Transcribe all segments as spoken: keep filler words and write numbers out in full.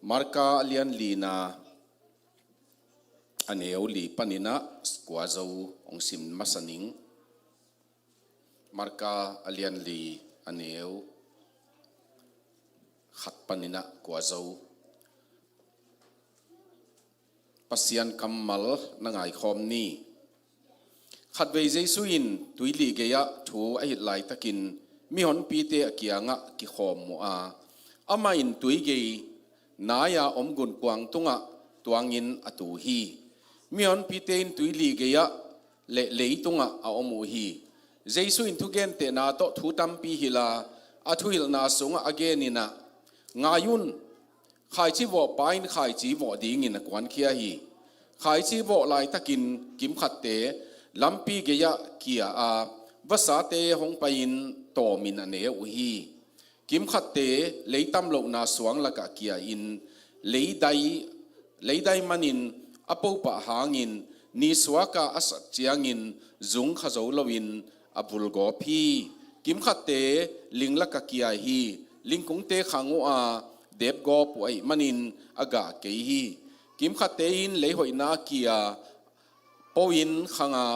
Marka a lian lina a neu li paninah kua zo hong sim masa ning. Marka a lian li a neu khat paninah kua zo. Pasian kammal na ngaikhawm ni. Khatvei Jesu in tuili gei-ah thu a hilh laitakin mihonpite a kiangah kikhawm uh a, amah in tuigei nai-a om gunkuang tungah tuangin a tu hi. Mihonpite in tuili gei-ah le leitungah a om uh hi. Jesu in thugentehna tawh thu tampi hilh a, a thuhilhna sungah a geninah, "Ngai un, khaici vawhpa in khaici vawh dingin a kuankhia hi. Khaici vawh laitakin kimkhatte lampi gei-ah kia a, vasate hong pai-in tawmin a ne uh hi. Kimkhatte leitam lohna suang lakah kia-in leidai, leidai manin a popah hangin nisuaka a sat ciangin zung kha zo loin a vulgawp hi. Kimkhatte ling lakah kia hi. Lingkungte khang uh a depgawp uh ahih manin a gah kei hi. Kimkhatte in leihoihna kia po-in khang a,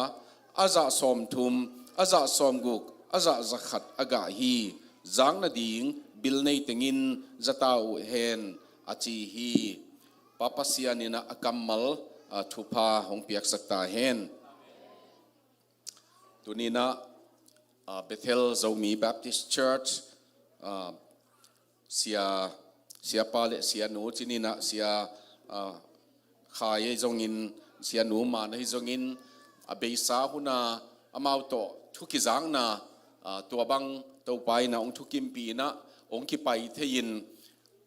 a zah sawmthum, a zah sawmguk, a zah zakhat a gah hi. Zak nading bil nei tengin zata uh hen," a ci hi. Pa Pasian in a kammal, a, thupha hong piaksak ta hen. Tuninah, a, Bethel Zomi Baptist Church, a, sia, siapa le sianu, cininah sia, a, Khai ahi zongin, sianu man ahi zongin, a beisa huna amau tawh thu kizakna, a, tua bang Topa inah hong thukimpih inah hong kipai thei-in,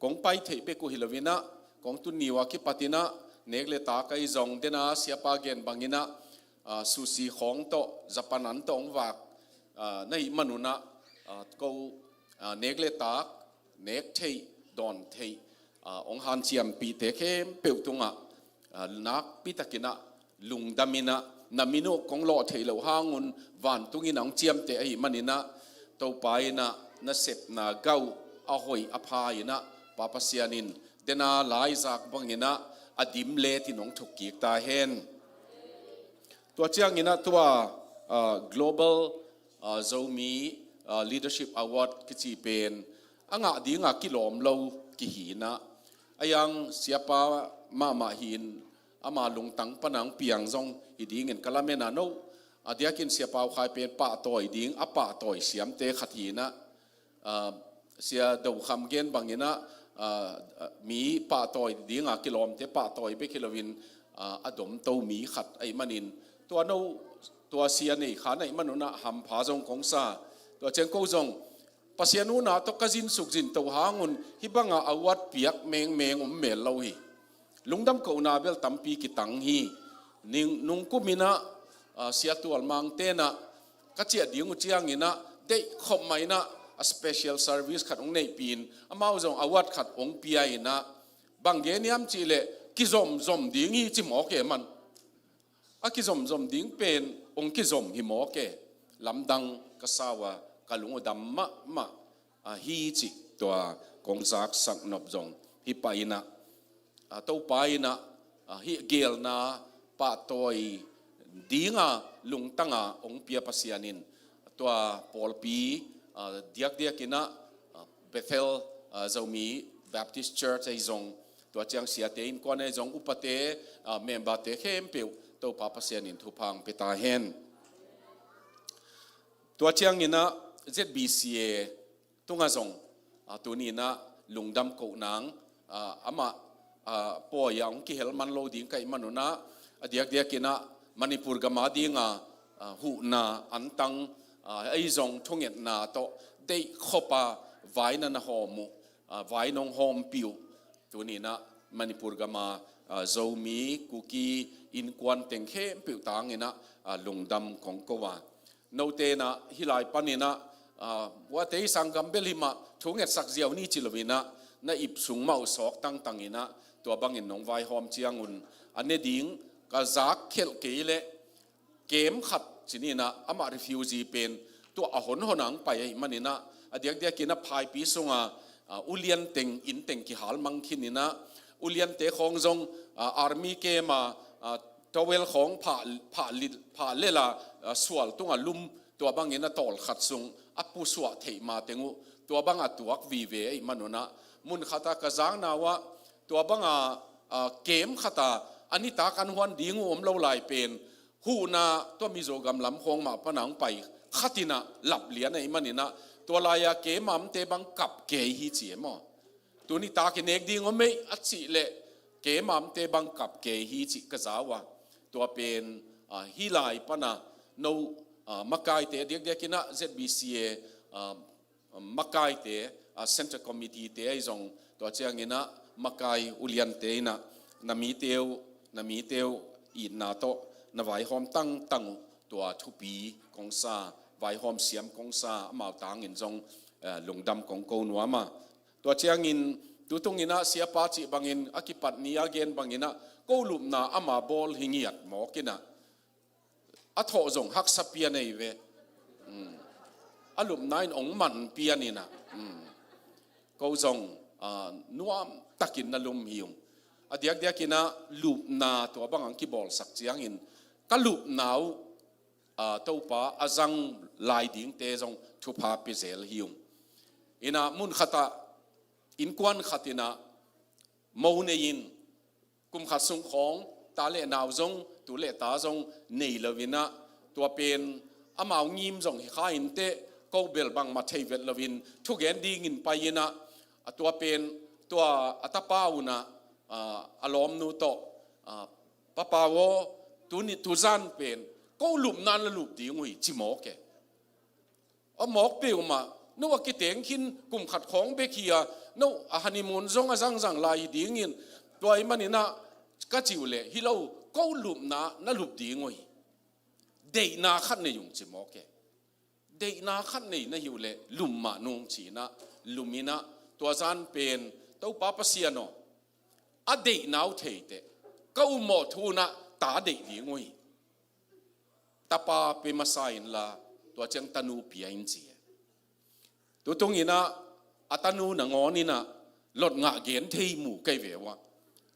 kong pai theih bek uh hi loinah, kong tun ni uh a kipat inah nek le tak ahi zong, dena siapa gen banginah, a, sushi khawng tawh, Japan an tawh hong vak, a, na hih manunah, a, ko, a, nek le tak, nek theih, dawn theih, a, hong hanciampihte khempeuh tungah, a, nakpitakinah, lungdaminah, na min uh kong lawh theih loh hangun vantunginah hong ciamteh ahih maninah, Topa inah na sepna gauh a hoih a pha inah, Pa Pasian in dena laizak banginah a dim letin hong thukkik ta hen. Tua cianginah tua, a, Global, a, Zomi, a, Leadership Award kici pen a ngah dinga kilawm lo kihinah, a yang siapa mahmah hin ama lungtang pana hong piang zong hi dingin ka lamena no. A diakin Sia Pau Khai pen pahtawi ding, a pahtawi siamte khat hinah, a, Sia Do Kham gen banginah, a, a, mi pahtawi dinga kilawmte pahtawi bek hi loin, a, a domto mi khat ahih manin, tua no, tua sia nei khan ahih manunah hampha zong kong sa. Tua ciang ko zong Pasian una tawh ka zinsuk zinto hangun hih banga award piak mengmeng om mel lo hi. Lungdam kohna bel tampi kitang hi. Ning, nungkuminah, a, Sia Tual Mang tenah ka ciah ding uh cianginah, deih khop mah inah a special service khat hong neihpih in, amau zong award khat hong pia inah, bang gen hiam cihleh, kizomzom ding hi ci mawk e man. A kizomzom ding pen hong kizom hi mawk e. Lamdang ka sa uh a, ka lung uh dam mahmah, a, hi cih tua kong zaksak nop zong hih pah inah, a, Topa inah, a, hih geelna pahtawi dinga lungtanga hong pia Pasian in tua pawlpi, a, diakdiakinah, a, Bethel, a, Zomi Baptist Church ahi zong, tua ciang siate innkuan ahi zong, upate, a, memberte khempeuh Topa Pasian in thupha hong pia ta hen. Tua cianginah Z B C A tungah zong, a, tuninah lungdam kohnang, a, amah, a, pawi-ah hong kihel man lo ding ka hih manunah, a diakdiakinah Manipur gama dinga, a, huhna antang, a, ahi zong thungetna tawh deih khopa vaina na hawm uh, a, vai nong hawmpih uh. Tuninah Manipur gama, a, Zomi, Kuki, innkuan teng khempeuh tanginah, a, lungdam kong ko a. Note inah hih lai paninah, a, uate i sanggam bel himah thu ngetsak ziau ni ci loinah, na ip sung mah uh sawk tangtanginah, tua bangin nong vaihawm ciangun, a ne ding ka zak khelh kei leh, kem khat cininah, amah refugee pen tua a honhon ang pai ahih maninah, a diakdiakinah phaipi sunga ah, ulian teng, inn teng kihal mang khin in ah, uliante khawng zong, ah, army camp ah, ah, towel khawng phah, phah lil, phah lel a, ah, sual tungah lum, tua bangin a tawl khat sung a pusuah theih ma teng uh, tua bang a tuak vive ahih manun ah, mun khat ah ka zakna uh ah, tua bang a, ah, camp khat ah a nitak an huan ding uh om lo lai pen, huhna tua Mizo gam lam khawng mah pan a hong pai khat in ah lap lian ahih manin ah, tua lai-a camp a omte bang kap kei hi ci e maw. Tuni tak i nek ding om ei a cih leh camp a omte bang kap kei hi cih ka za uh a. Tua pen, ah, hih lai pan a no, ah, makaite diakdiak in ah Z B C A, ah, makaite, ah, Central Committee te ahi zong, tua ciangin ah makai uliante in ah na mite uh, na mite uh itna tawh na vaihawm tangtang uh, tua thupi kong sa, vaihawm siam kong sa, amau tangin zong, ah, lungdam kong ko nuam a. Tua ciangin tutung in ah siapa cih bangin a kipat ni a gen bangin ah ko lupna ama bawl hi ngiat mawk in ah, a thawh zong haksa pia nei ve. Mm. A lupna in ong man pian in ah. Mm. Ko zong, ah, nuam takin na lum hi ung. A diakdiak in ah lupna tua bang ang kibawlsak ciangin ka lupna uh, ah, Topa a zang lai dingte zong thupha pia zel hi ung. In ah mun khat ah innkuan khat in ah mo nei in, kum khat sung khawng ta le nau zong, tu le ta zong nei lo in ah, tua pen amau ngim zong hi kha in teh, ko bel bangmah thei vet lo in thugen dingin pai in ah, a tua pen tua a tapa un ah, ah, a lawmnu tawh, ah, "Papa aw, tuni tuzan pen ko lupna na lup ding uh hi," ci mawk e. A mawk peuhmah, no a kiteng khin kum khat khawng bek hi a, no a honeymoon zong a zangzang lai hi dingin, tua ahih manin ah ka ci uh leh, "Hi lo, ko lupna na lup ding uh hi. Deihna khat nei ung," ci mawk e. Deihna khat nei na hi uh leh lum mah nung ci in ah, lum in ah, tua zan pen, "Topa Pasian aw, a deihna uh thei teh, ka ummawh thu un ah ta deih ding uh hi. Tapa pia masa inla, tua ciang tanu pia in," ci e. Tutung in ah a tanu nangawn in ah lotngah gen thei mu kei ve uh a.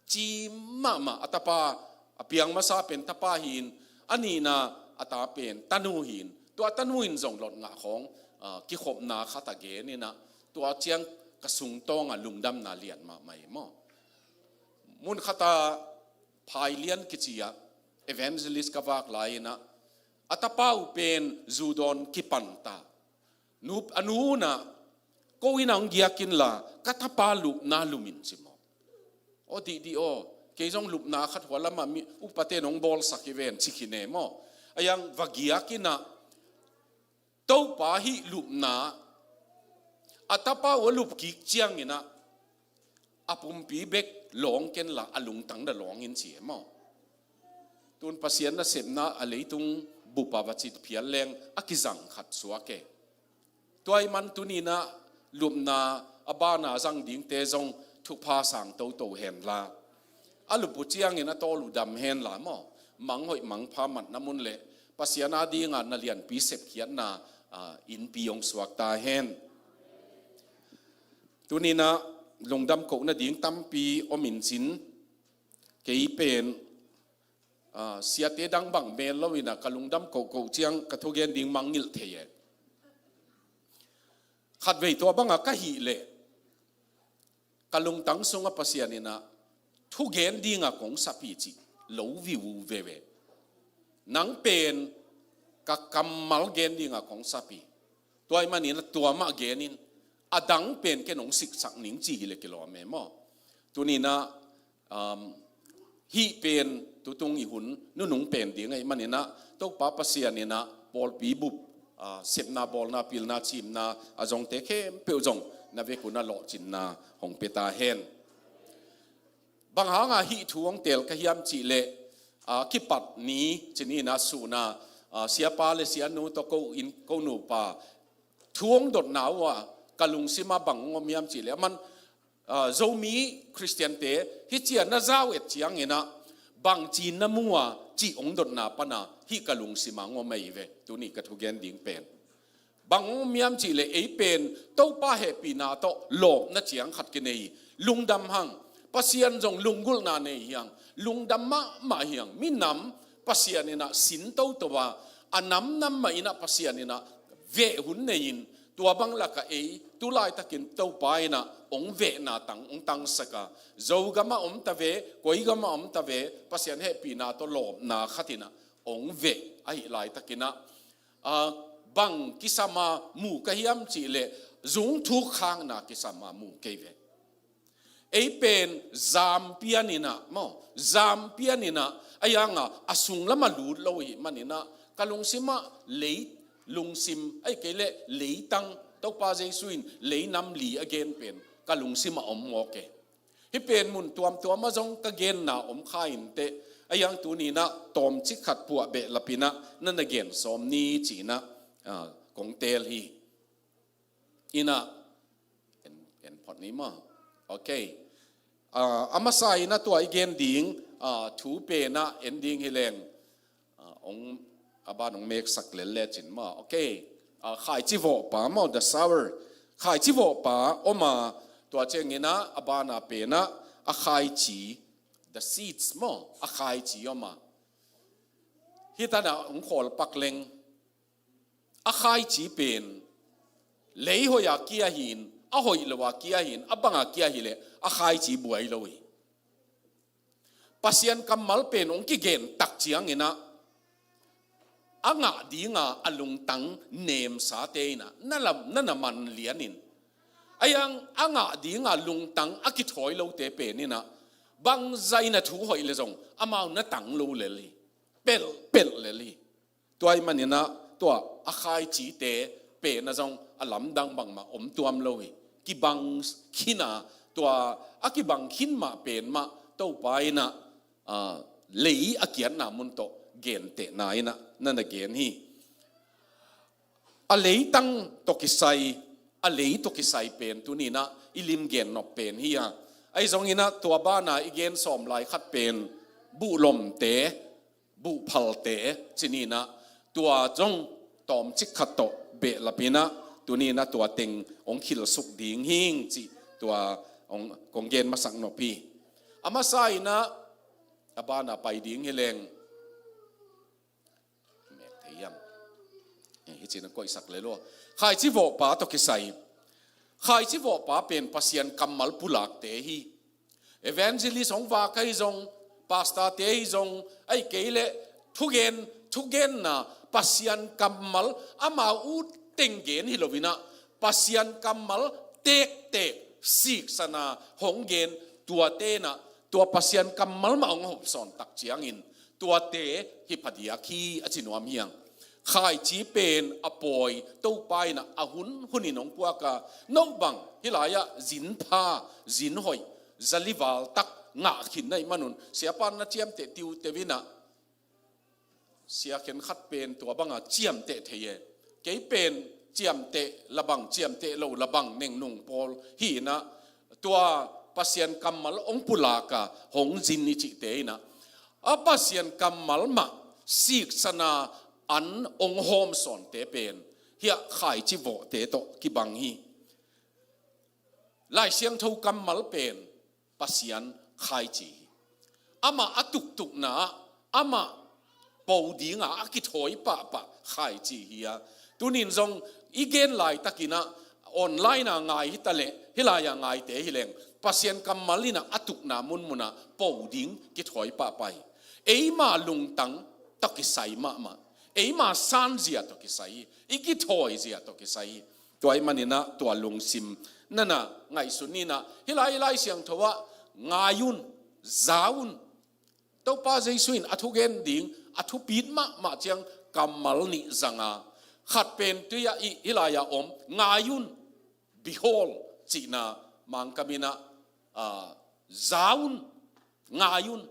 Ci mahmah, a tapa, a piang masa pen tapa hi in, a nihna a ta pen tanu hi in, tua tanu in zong lotngah khawng, ah, kikhopna khat a gen in ah, tua ciang ka sungtawng ah lungdamna lian mahmah hi maw. Mun khat ah Phai Lian kici ah evangelist ka vak lai in ah, a tapa uh pen zu dawn kipan ta. Nu, a nu un ah, "Ko in ah hong giak inla, ka tapa lupna lum in," ci maw. "Aw dihdih aw, kei zong lupna khat hua lamah mi upate nong bawlsak hi ven," ci khin e maw. A yang va giak in ah, Topa hih lupna, a tapa uh a lup kik ciangin ah, a pumpi bek lawng kenla, a lungtang dah lawng in ci e maw. Tun Pasian nasepna a leitung bup ah va cit phial leng a kizang khat suak e. Tua ahih man tuni in ah lupna a ban a zang dingte zong thupha sang toto henla, a lup uh ciangin a tawl uh dam henla maw, mang hoih mang pha matna mun leh Pasian a ding a na lianpi sepkhiatna, ah, innpi hong suak ta hen. Tuni in ah lungdam kohna ding tampi om in cin, kei pen, ah, siate dang bang mel lo in ah ka lungdam kohkoh ciang ka thugen ding mangngilh thei e. Khatvei tua bang a ka hih leh ka lungtang sung ah Pasian in ah thugen ding a kong sap hi cih lo viu veve. Nang pen ka kammal gen ding a kong sap hi. Tua ahih manin ah tua mah gen in, a dang pen ken hong siksak ning ci hi leh kilawm e maw. Tuni in ah, um, hih pen tutung i hun nunung pen ding ahih manin ah, Topa Pasian in ah pawlpi bup, ah, sepna, bawlna, pilna, cimna a zongte khempeuh zong na vek un ah lawhcinna hong pia ta hen. Bang hang a hih thu hong teel ka hiam cih leh, ah, kipat ni ci ni in ah sun a, ah, siapa leh sianu tawh ko inn, ko nupa thu hong dotna uh ah ka lungsim ah bang hong om hiam cih leh, aman, ah, Zomi Khristiante hih ci a na zau et ciangin ah bangci na mu a cih hong dotna pan a hih ka lungsim ah hong om ahi ve, tuni ka thugen ding pen. Bang om hiam cih leh ei pen Topa hehpihna tawh lawpna ciang khat kinei hi. Lungdam hang. Pasian zong lunggulhna nei hi hang. Lungdam mahmah hi hang. Minam Pasian in ah sin toto a, a namnam mah in ah Pasian in ah veh hun nei in, tua bang lakah ei tu laitakin Topa in ah hong vehna tang hong tangsak a, Zogam ah om ta ve, koi gam ah om ta ve, Pasian hehpihna tawh lawpna khat in ah hong veh ahih laitakin ah, ah, bang kisam a mu ka hiam cih leh zungthuk khakna kisam a mu kei ve. Ei pen zampian in ah maw, zampian in ah, a yang a, a sunglam a lut lo hi man in ah, ka lungsim ah lei, lungsim, ahih kei leh leitang, Topa Jesu in leinam li a gen pen ka lungsim ah om mawk e. Hih pen mun tuamtuam ah zong ka genna om kha inteh, a yang tuni in ah tawmcik khat puah behlap in ah na na gen sawm ni ci in ah, ah, kong teel hi. In ah, en, en phot ni maw. Ok. Ah, a masa in ah tua i gen ding, ah, thu pen ah en ding hi leng. Ah, ong, a ban ong meksak lel lecin maw. Ok. Ah, khaici vawhpa maw, the sower. Khaici vawhpa om a, tua ciangin ah, a ban a pen ah, a khaici, the seeds maw, a khaici om a. Hih tan ah ong khawl pak leng. A khaici pen lei hoih a kia hi in, a hoih lo a kia hi in, a bang a kia hi leh a khaici buai lo hi. Pasian kammal pen hong kigen tak ciangin ah, a ngah ding a a lungtang nemsate in ah na lam, na na man lian in, a yang a ngah ding a lungtang a kithawi lote pen in ah, bangzah in ah thu hoih leh zong amau na tang lo lel hi. Pelh, pelh lel hi. Tua ahih man in ah, tua a khaicite pen ah zong a lamdang bangmah om tuam lo hi. Kibang khin a, tua a kibang khin mah pen mah Topa in ah, ah, lei a kiatna mun tawh gentehna in ah na na gen hi. A leitang tawh kisai, a lei tawh kisai pen tuni in ah i lim gen nop pen hi a. Ahi zongin ah tua ban a i gen sawm lai khat pen buhlomte, buhphalte ci ni in ah, tua zong tawmcik khat tawh behlap in ah, tuni in ah tua teng hong khilsuk ding hi ing cih tua hong, kong gen masak nop hi. A masa in ah, a ban a pai ding hi leng. Mek thei hiam? Eh, hih ci in ah koihsak lel uh. Khaici vawhpa tawh kisai. Khaici vawhpa pen Pasian kammal pulakte hi. Evangelist hong vak ahi zong, pastorte ahi zong, ahih kei leh thugen, thugenna, Pasian kammal, amau uh teng gen hi lo in ah, Pasian kammal tektek, siksana hong gen, tuate in ah, tua Pasian kammal mah hong hopsawn tak ciangin, tuate hi phadiak hi a ci nuam hi ing. Khaici pen a pawi, Topa in ah a hun hunin hong puak a, no bang, hih lai ah zin pha, zin hoih, zali val tak ngah khin na hih man un, siapa na ciamteh tiuteu in ah, sia khenkhat pen tua bang a ciamteh thei e. Kei pen ciamteh la bang, ciamteh lo la bang, nengnung pawl hi in ah, tua Pasian kammal hong pulak a hong zin i cihte in ah, a Pasian kammal mah siksana an hong hawmsawnte pen hih ah khaici vawhte tawh kibang hi. Lai Siangtho kammal pen Pasian khaici hi. Amah a tuktukna ah, amah po ding a a kithawi pahpah khaici hi a. Tunin zong i gen laitakin ah, online a ngai hi ta leh, hih lai a ngaite hi leng, Pasian kammal in ah a tukna munmun ah po ding kithawi pahpah hi. Eima lungtang tawh kisai mahmah, eima sanzia tawh kisai hi, i kithawizia tawh kisai hi. Tua ahih man in ah tua lungsim na na ngaihsun ni in ah, hih lai, hih Lai Siangtho ah, ngai un, za un. Topa Jesu in a thugen ding, a thupit mahmah ciang kammal nih zang a. Khat pen tui ah i, hih lai ah om, ngai un, behold, cihna Mangkam in ah, ah, za un, ngai un.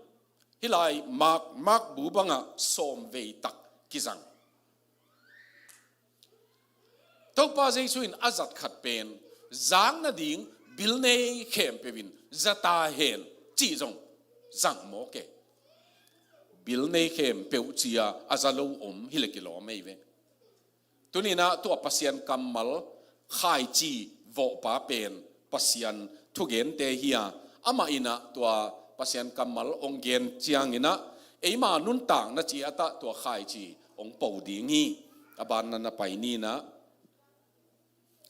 Hih lai Mark, Mark bu bang ah sawm vei tak kizang. Topa Jesu in a zat khat pen, zak nading bilnei khempeuh in za ta hen, cih zong zang mawk e. Bilnei khempeuh ci a, a za lo om hi leh kilawm ei ve. Tuninah tua Pasian kammal khaici vawhpa pen Pasian thugente hi a, amah inah tua Pasian kammal hong gen cianginah eima nuntakna ciatah tua khaici hong po ding hi. A banna na pai ninah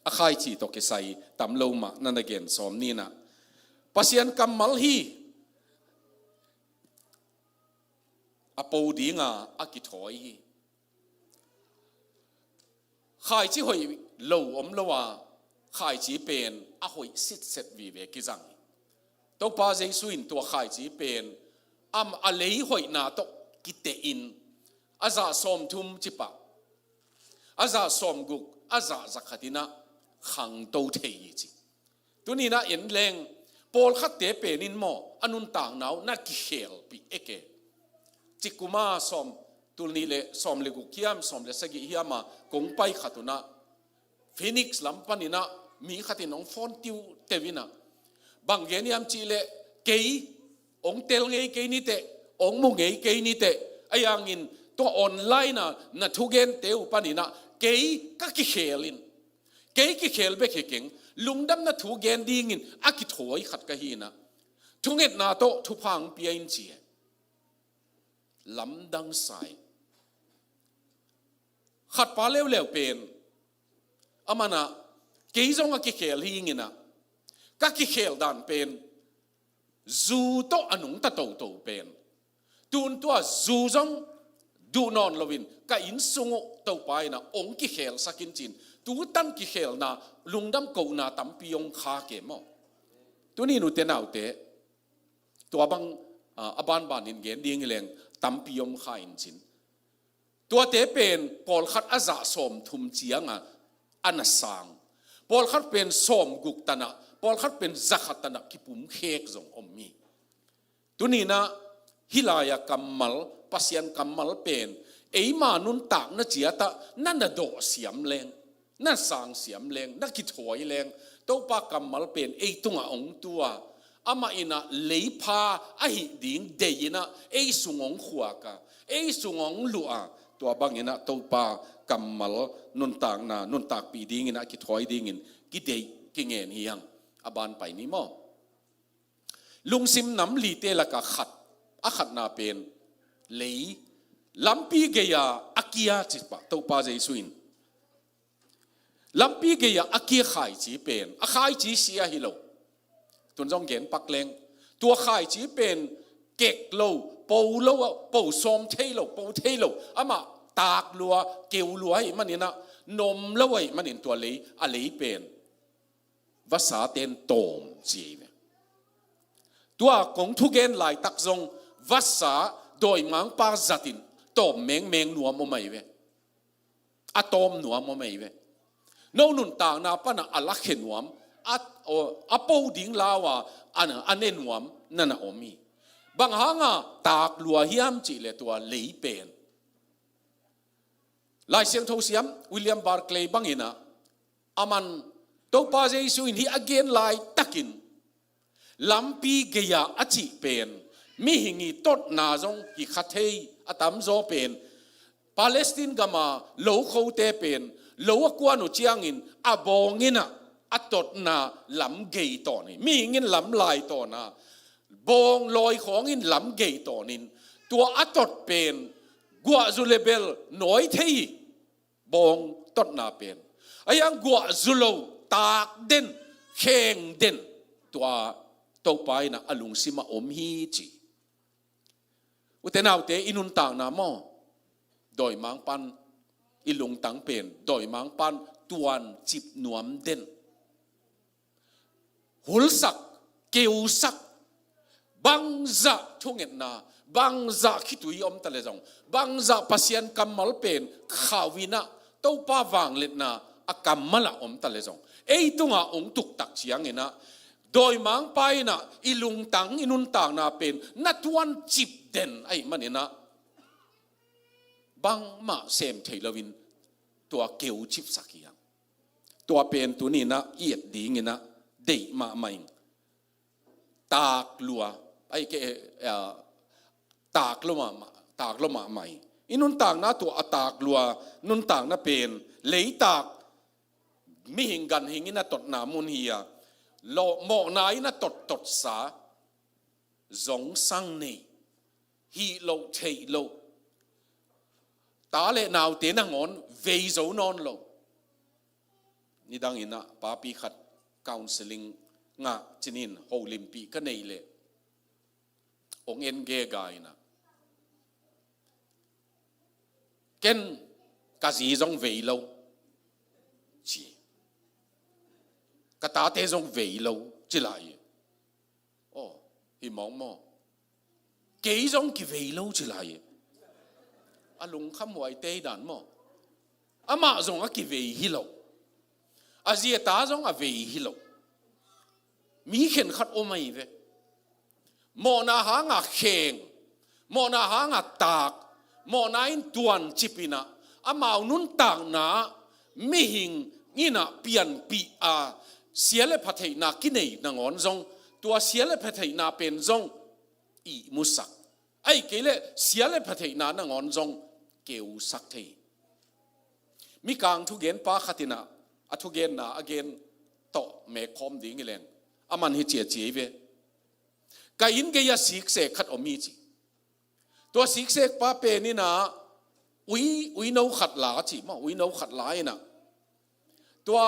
a khaici tawh kisai tam lo mah na na gen sawm ninah Pasian kammal hi. A po dinga a kithawi hi. Khaici hoih lo om lo a, khaici pen a hoih sitset vive kizang hi. Topa Jesu in tua khaici pen am a lei hoihna tawh kitehin a zah sawmthum cipah a zah sawmguk a zah zakhatinah khangto thei hi ci. Tuninah en leng pawlkhatte penin maw a nuntakna uh na kikhelpih eke. Cikuma sawm tulnih le sawm le guk hiam sawm le sagih hiama kong pai khat unah Phoenix lam paninah mi khatin hong phone tiutew inah bang gen hiam cihleh kei hong tel ngei kei niteh hong mu ngei kei niteh a yangin tua online a na thugente uh paninah kei ka kikhel in kei kikhel bek hi keng lungdamna thu gen dingin a kithawi khat ka hinah thungetna tawh thupha hong pia in ci e. Lamdang sai khatpa leuleu pen amanah kei zong a kikhel hinginah ka kikhel dan pen zu tawh a nungta toto pen tun tua zu zong duh nawn loin ka inn sung uh Topa inah hong kikhelsak in cin tutan kikhelna lungdam kohna tampi hong kha ke maw? Tuni nute naute tua bang a banbanin gen ding hi leng tampi hong kha in cin tuate pen pawlkhat a zah sawmthum cianga a na sang. Pawlkhat pen sawmguk tanah pawlkhat pen zakhat tanah kipumkhek zong om hi. Tuninah hih lai-a kammal Pasian kammal pen eima nuntakna ciatah na na dawh siam leng na sang siam leng na kithawi leng Topa kammal pen ei tungah hong tua amah inah leipha ahi ding dei inah ei sung hong khuaka ei sung hong luha tua banginah Topa kammal nuntakna nuntakpih dinginah kithawi dingin kideih kingen hi hang. A ban pai ni maw? Lungsim nam lite laka khat a khatna pen lei lampi gei-a a kia cipah Topa Jesu in lampi gei-a a kia khaici pen a khaici sia hi lo. Tun zong gen pak leng tua khaici pen kek lo po lo po sawm thei lo po thei lo amah tak lua keu lua hi maninah nom lo hi manin tua lei a lei pen vasa ten tawm ci hi ve. Tua kong thugen laitak zong vasa dawimangpa zatin tawm mengmeng nuam om ahi ve. A tawm nuam om ahi ve. No nuntakna pana a lakhe nuam a, a po ding laua a ne nuam nana om hi. Bang hanga tak lua hiam cihleh tua lei pen Lai Siangtho siam William Barclay banginah aman Topa Jesu in hih a gen laitakin lampi gei-a a cih pen mihing i totna zong hi kha thei a tamzaw pen Palestine gama lo khote pen lo a kuan uh ciangin a bawnginah a totna lam gei tawn hi. Mihing in lam lai tawna bawng lawi khawngin lam gei tawnin tua a tot pen guahzu le bel nawi thei hi. Bawng totna pen a hiang guahzu lo tak den kheng den tua Topa inah a lungsimah om hi ci. Ute naute i nuntakna maw dawimangpan i lungtang pen dawimangpan tuan cip nuam den hulsak keusak bangzah thungetna bangzah khitui om ta le zong bangzah Pasian kammal pen khauhinah Topa vangliatna a kammalah om ta le zong ei tungah hong tuktak cianginah dawimangpa inah i lungtang i nuntakna pen na tuan cip den ahi maninah bangmah sem thei loin tua keu cipsak hi hang. Tua pen tuninah i et dinginah deih mahmah ing. Tak lua ai ke eh, ah, tak lo mahmah tak lo mahmah ing. I nuntakna tua a tak lua, nuntakna pen leitak mihing ganhing in a totna mun hi a, lo mawhna in a tottotsa, zongsang nei, hih loh theih loh, ta le naute nangawn vei zo nawn lo. Nidang in ah papi khat counseling ngah cinin holimpih ka neih leh, ong en gega in ah, ken ka zi zong vei lo ci, ka tate zong vei lo ci lai. Aw, hi mawngmawng. Kei zong kivei lo ci lai. A lungkham huai tei dan maw? Amah zong a kivei hi lo. A zi a ta zong a vei hi lo. Mi khenkhat om ahi ve. Mawhna hanga kheng, mawhna hanga tak, mawhna in tuancip in ah, amau nuntakna mihing in ah pianpih a, sia le pha theihna kinei nangawn zong, tua sia le pha theihna pen zong ihmusak, ahih kei leh sia le pha theihna nangawn zong keusak thei. Mikang thugenpa khat in ah a thugenna a gen tawh mekkhawm ding hi leng, aman hi ciacia hi ve. Ka inn gei-ah siksek khat om hi ci. Tua siksekpa pen in ah ui, uino khat la ci maw, uino khat la in ah, tua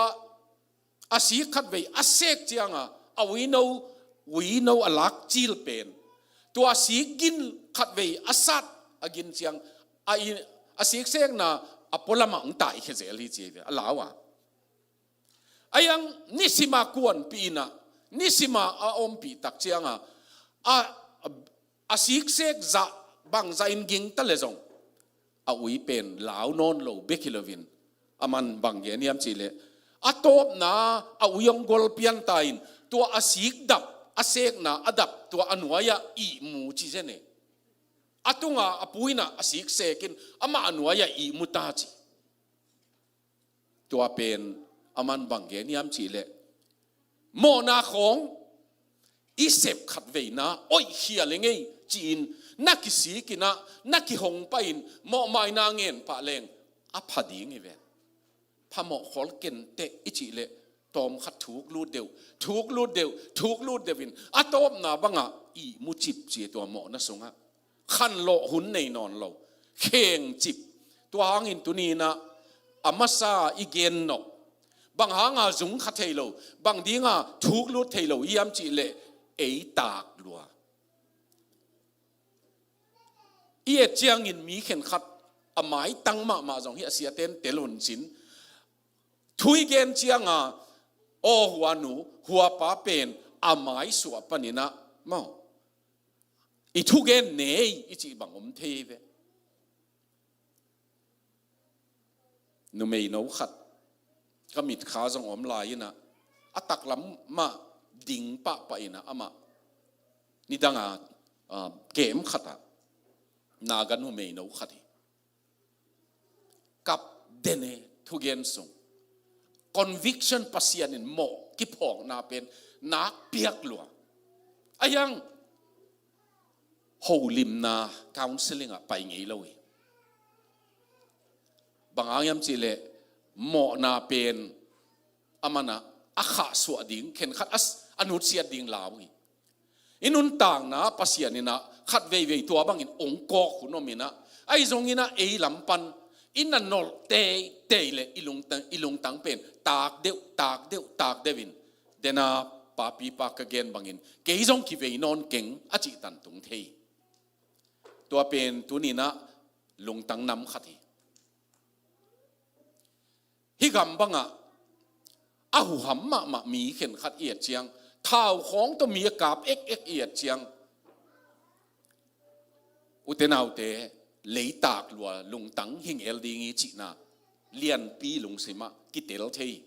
a sik khatvei a sek cianga a uino, uino a lak cil pen, tua a sik gin khatvei a sat a gin ciang, a in, a siksekna a pualamah hong taikhia zel hi ci hi ve, a lau a. Ahi hang nisima kuanpih in ah, nisima a ompih tak cianga a, a siksek zah bangzah in gingta le zong, a ui pen lau nawn lo bek hi loin, aman bang gen hiam cih leh, a tawpna a ui hong gol pianta in, tua a sik dap, a sekna a dap, tua a nuai-ah ihmu ci zen e. A tunga a pu in ah a siksek in, amah a nuai-ah ihmu ta ci. Tua pen aman bang gen hiam cih leh, mawhna khawng i sep khatveina oihkhia le ngei ci-in, na kisik in ah, na kihong pahin mawhmaina ngen pah leng a pha ding hi ve. Phamawh khol kenteh i cih leh, tawmkhat thuk lut deuh, thuk lut deuh, thuk lut deuh in a tawpna bangah ihmu cip ci, tua mawhna sungah khanlawh hun nei nawn lo, khengcip. Tua hangin tuni in ah a masa i gen nawh, bang hanga zung kha thei lo, bang dinga thuk lut thei lo hiam cih leh, ei tak lua. I et ciangin mi khenkhat a maitang mahmah zong hi a, siaten tel hun cin. Thu i gen cianga, aw hua nu, hua pa pen a maisuah panin ah maw, i thugen nei i cih bang om thei ve. Numeino khat ka mitkha zong om lai in ah, a taklam mah ding pahpah in ah, amah nidanga, ah, kem khatah Naga numeino khat hi. Kap den e, thugen sung. Conviction, Pasian in mawh kiphawkna pen nak piak lua. Ahi hang holimna, counseling ah pai ngei lo hi. Bang hang hiam cih leh, mawhna pen aman ah a khahsuah ding, khenkhat a s-, a nutsiat ding lau hi. I nuntakna Pasian in ah khat veivei tua bangin ong kawk hun om in ah, ahi zongin ah ei lam pan i na nolh teitei leh i lungtang, i lungtang pen tak deuh, tak deuh, tak deuh in, dena papipa ka gen bangin, kei zong kivei nawn keng a cih tan tung thei. Tua pen tuni in ah lungtang nam khat hi. Hih gam bangah a huham mahmah mi khenkhat i et ciang, thau khawng tawh mi a kap ekek i et ciang, ute naute, leitak lua, lungtang hi ngel ding hi cihna lianpi lungsimah kitel thei hi.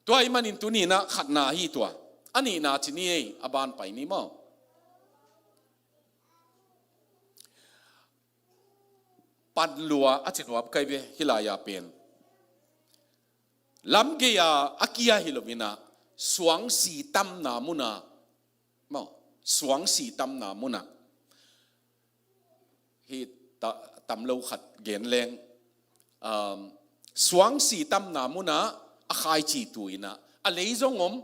Tua ahih manin tuni in ah khatna hi tua, a nihna ci ni ei, a ban pai ni maw. Pan lua a ci nuam kei ve, hih lai-a pen. Lam gei-a a kia hi lo in ah, suangsi tamna mun ah, maw, suangsi tamna mun ah. Hih ta, tam lo khat gen leng, um, suangsi tamna munah a khaici tu inah a lei zong om,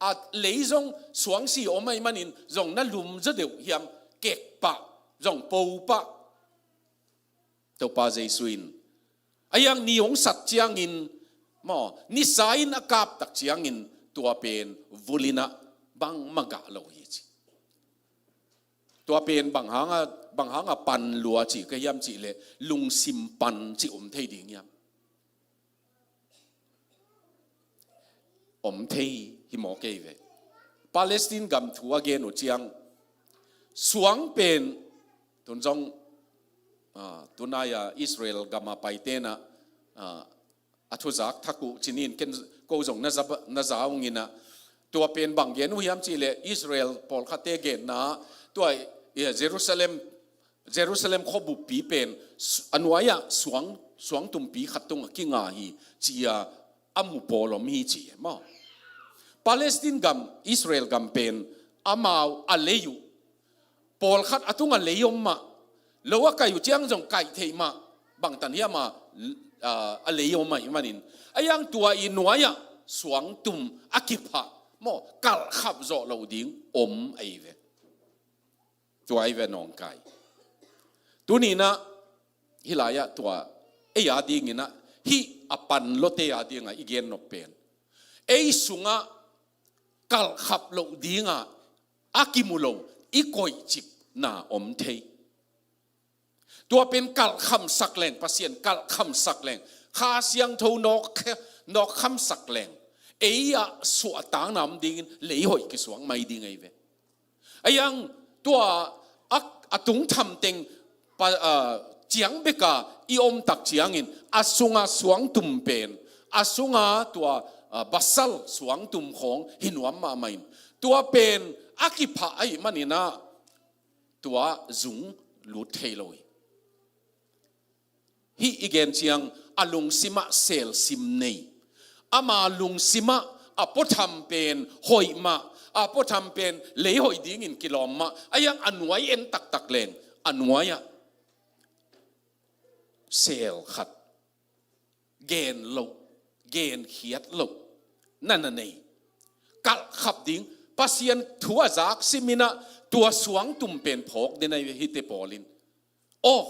a lei zong suangsi om ahih manin zong na lum zaw deuh hiam, kekpah, zong popah. Topa Jesu in a hiang ni hong sat ciangin maw, nisa in a kaptak ciangin tua pen vul inah bangmah gah lo hi ci. Tua pen bang hanga, bang hanga pan lua cih ka hiam cih leh lungsim pan cih om thei ding hiam? Om thei hi maw kei ve. Palestine gam thu a gen uh ciang suang pen tun zong, ah, tunai-a Israel gama paite inah, ah, a thuzak thak uh cinin ken ko zong na za, na za ung inah tua pen bang gen uh hiam cih leh Israel pawlkhatte genna tua, eh, Jerusalem, Jerusalem khuabuppi pen su, a nuai-ah suang, suangtumpi khat tungah kinga hi ci-a a mu pawl om hi ci maw? Palestine gam, Israel gam pen amau a lei uh, pawlkhat a tungah lei om mah, lo a kaih uh ciang zong kaih theih mah, bangtan hiam a, a, a lei om ahih manin a hiang tua i nuai-ah suangtum a kiphah maw, kalhkhap zawh loh ding om ahi ve. Tua ahi ve nawngkai. Tuninah hih lai-ah tua ei a dinginah hih a pan lote a dingah i gen nop pen ei sungah kalhkhap loh dingah a kimu lo i koihcipna om thei. Tua pen kalhkhamsak leng, Pasian kalhkhamsak leng, Kha Siangtho nawk, nawkkhamsak leng, ei-ah suahtakna om dingin leihoih kisuang mai ding ahi ve. A hiang tua a, a tungtham teng pa, a, ciang beka i omtak ciangin a sunga suangtum pen, a sunga tua, a, basal suangtum khawng hi nuam mahmah in tua pen a kiphah ahih maninah tua zung lut thei lo hi. Hih i gen ciang a lungsimah selsim nei, ama lungsimah a puatham pen hoih mah, a puatham pen leihoih dingin kilawm mah, a hiang a nuai en taktak leng a nuai-ah sel khat gen loh, genkhiat loh na na nei. Kalhkhap ding, Pasian thu a zak siminah tua suangtum pen phawk den ahi ve hihte pawlin. Aw,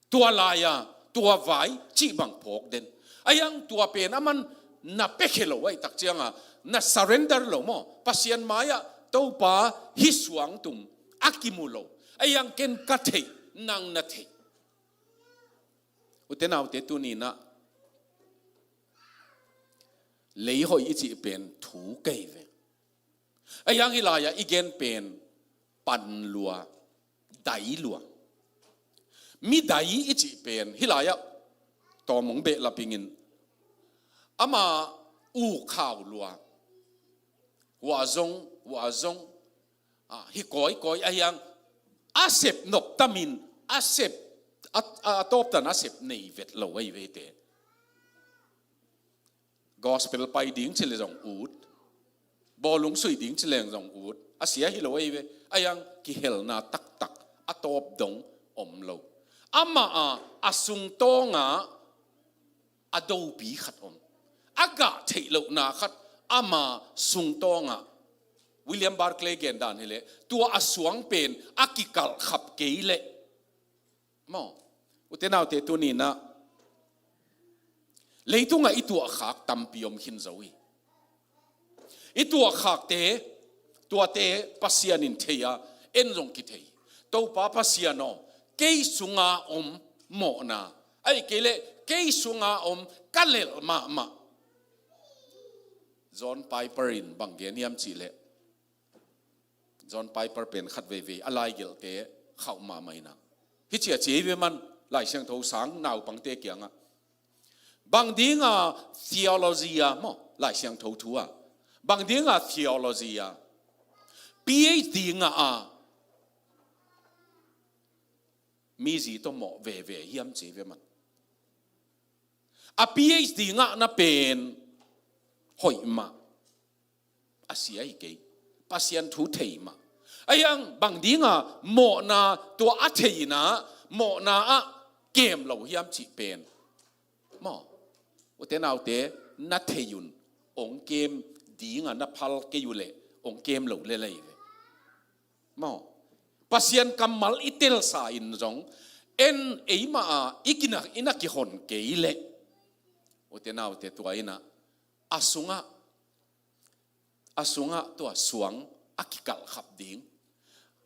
tua lai-a tua vai cih bang phawk den. A hiang tua pen aman na piakhia lo ahih tak cianga na surrender lo maw, Pasian mai-ah Topa hih suangtum a kimu lo, a hiang ken ka theih, nang na theih. Ute naute tuninah leihoih i cih pen thu kei ve. A hiang hih lai-ah i gen pen pan lua, dai lua. Mi dai i cih pen hih lai-ah tawm hong behlap ingin ama uh khau lua, hua zong, hua zong, ah, hi kawikawi a hiang a sep noptamin a sep a, a, a tawptan a sep nei vet lo ahi ve hihte. Gospel pai ding ci le zong ut, bawlung sui ding ci leng zong ut, a sia hi lo ahi ve. A hiang kihelna taktak a tawp dong om lo. Amah a, a sungtawngah a dopi khat om, a gah theih lohna khat ama sungtawngah. William Barclay gendan hileh tua a suang pen a kikalhkhap kei leh maw, ute naute tuninah leitungah i tuahkhak tampi om khin zo hi. I tuahkhakte, tuate Pasian in thei a, en zong kithei. Topa Pasian aw, kei sunga om mawhna, ahih kei leh kei sunga om ka lelh mahmah. John Piper in bang gen hiam cih leh, John Piper pen khat veivei a laigelhte khauh mahmah inah hih ci a ci hi ve man, Lai Siangtho sang naupangte kiangah. Bang dinga theology a maw, Lai Siangtho thu a, bang dinga theology a PhD ngah a mizi tawh mawh veve hiam ci hi ve man. A PhD ngahna pen hoih mah, a sia hi kei, Pasian thu thei mah. A hiang bang dinga mawhna tua a thei inah mawhna ah kem lo hiam cih pen, maw, ute naute, na thei un. Ong kem ding a na phal kei uh leh ong kem lo lel ei ve, maw. Pasian kammal i telsa in zong, en eimah a i kina, i na kihon kei leh, ute naute, tua in ah a sungah, a sungah tua suang a kikalhkhap ding,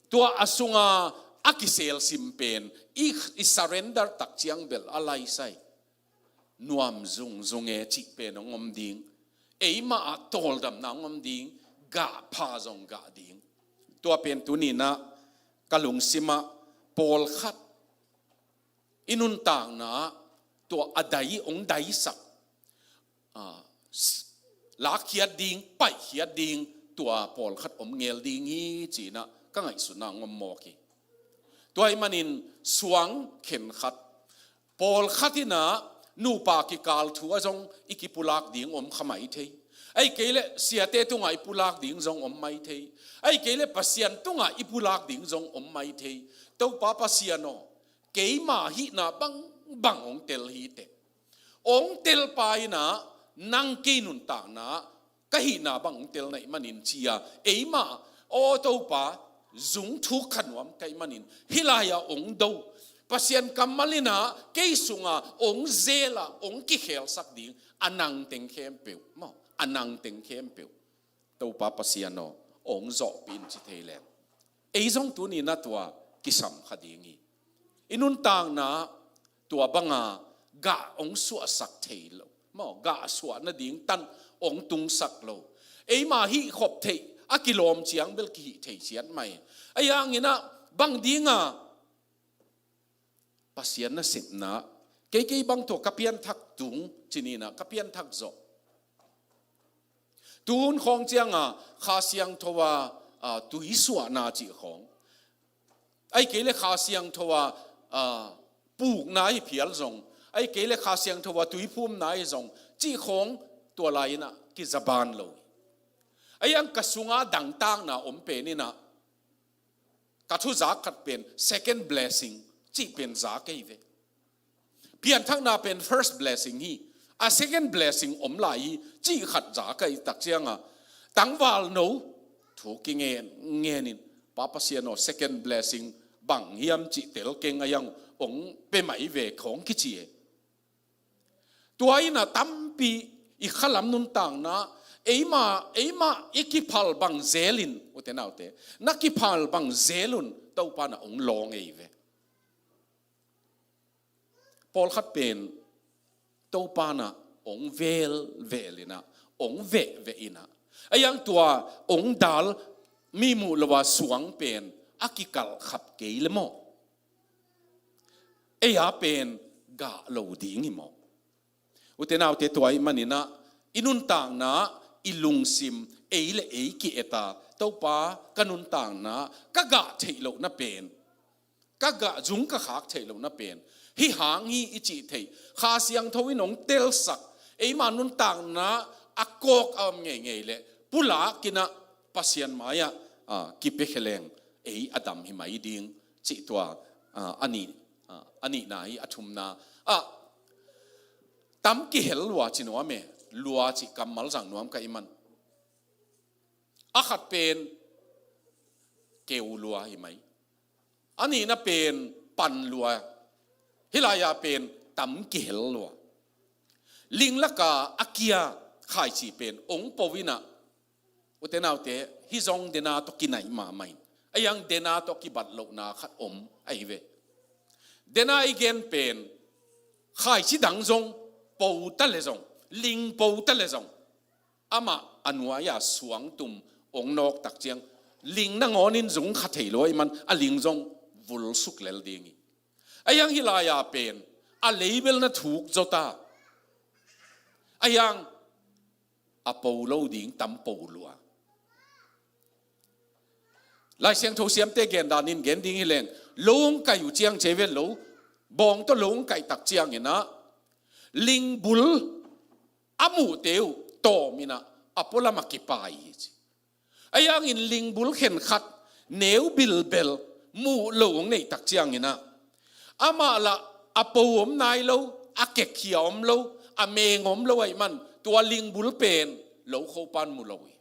tua a sunga a kiselsim pen i, i surrender tak ciang bel a laisai. Nuam zungzung e cih pen hong om ding, eimah ah tawldamna hong om ding, gah pha zong gah ding. Tua pen tuni in ah ka lungsim ah pawlkhat i nuntakna ah tua a dai, hong daisak, ah, s-, lakkhiat ding, paihkhiat ding, tua pawlkhat om ngel ding hi ci-in ah ka ngaihsutna hong om mawk hi. Tua ahih manin suang khenkhat, pawlkhat in ah nupa kikal thu ah zong i kipulak ding om kha mai thei. Ahih kei leh siate tungah i pulak ding zong om mai thei. Ahih kei leh Pasian tungah i pulak ding zong om mai thei. Topa Pasian aw, keima hihna bangbang hong tel hi teh. Hong telpa in ah nang kei nuntakna ah ka hihna bang hong tel na hih manin ci-a, eimah, aw Topa, zung thuk kha nuam ka hih manin hih lai-ah hong do. Pasian kammal in ah kei sungah hong zel a, hong kikhelsak ding a nang teng khempeuh, maw, a nang teng khempeuh, Topa Pasian aw, hong zawhpih in ci thei leng, ei zong tuni in ah tua kisam kha ding hi. I nuntakna tua banga gah hong suahsak thei lo, maw, gah suah nading tan hong tungsak lo, eima hih khop theih a kilawm ciang bel kihih thei ciat mai. Ahi hangin ah bang dinga Pasian nasepna, kei, kei bang tua ka pianthak tung ci-in ah ka pianthak zawh. Tu hun khawng cianga Kha Siangtho a, a, tui suahna cih khawng, ahih kei leh Kha Siangtho a, a, pukna hi phial zong, ahih kei leh Kha Siangtho a tui phumna hi zong cih khawng tua lai-in ah kizaban lo hi. Ahi hang ka sunga dangtakna om pen in ah ka thuzak khat pen second blessing cih pen za kei ve. Pianthakna pen first blessing hi, a second blessing om lai hi cih khat za ka hih tak cianga, tangvalno thu kingen ngenin, Pa Pasian aw, second blessing bang hiam cih tel keng, ahi hang hong pia mai ve khawng kici e. Tua in ah tampi i khalam nuntakna, eima, eima i kiphal bang zelin, ute naute, na kiphal bang zelun Topa in ah hong lawng ei ve. Pawlkhat pen Topa in ah hong velvel in ah, hong vehveh in ah, ahi hang tua hong dal mi muh lo a suang pen a kikalhkhap kei leh maw, ei a pen gah lo ding hi maw. Ute naute, tua ahih manin ah i nuntakna, i lungsim, ei le ei ki-et a, Topa, ka nuntakna ka gah theih lohna pen, ka gah zung ka khak theih lohna pen hih hang hi i cih theih, Kha Siangtho in hong telsak, eima nuntakna a kawk a om ngeingei leh pulak in ah Pasian mai-ah, a, kipia khe leng ei a dam hi mai ding cih tua, a, a nih, a, a nihna hi. A thumna ah, tam kihel lua ci nuam e, lua cih kammal zang nuam ka hih man. A khat pen keu lua hi mai. A nihna pen pan lua. Hih lai-a pen tam kihel lua. Ling laka a kia khaici pen hong po in ah, ute naute, hih zong dena tawh kinaih mahmah in, ahi hang dena tawh kibat lohna khat om ahi ve. Dena i gen pen, khaici dang zong po ta leh zong, ling po ta leh zong, amah a nuai-a suangtum hong nawk tak ciang, ling nangawnin zung kha thei lo ahih man a ling zong vul suk lel ding hi. Ahi hang hih lai-a pen a lei bel na thuk zaw ta. Ahi hang a po lo ding tam po lua. Lai Siangtho siamte gen danin gen ding hi leng, lo hong kaih uh ciang, cei vet lo, bawng tawh lo hong kaih tak ciangin ah, lingbul a muhte uh tawm in ah a pualam ah kipai hi ci. Ahi hangin lingbul khenkhat neu bilbel muh lo hong neih tak ciangin ah, Amah lah a po om nai lo, a kekkhia om lo, a meng om lo ahih man tua lingbul pen lokho pan mu lo hi.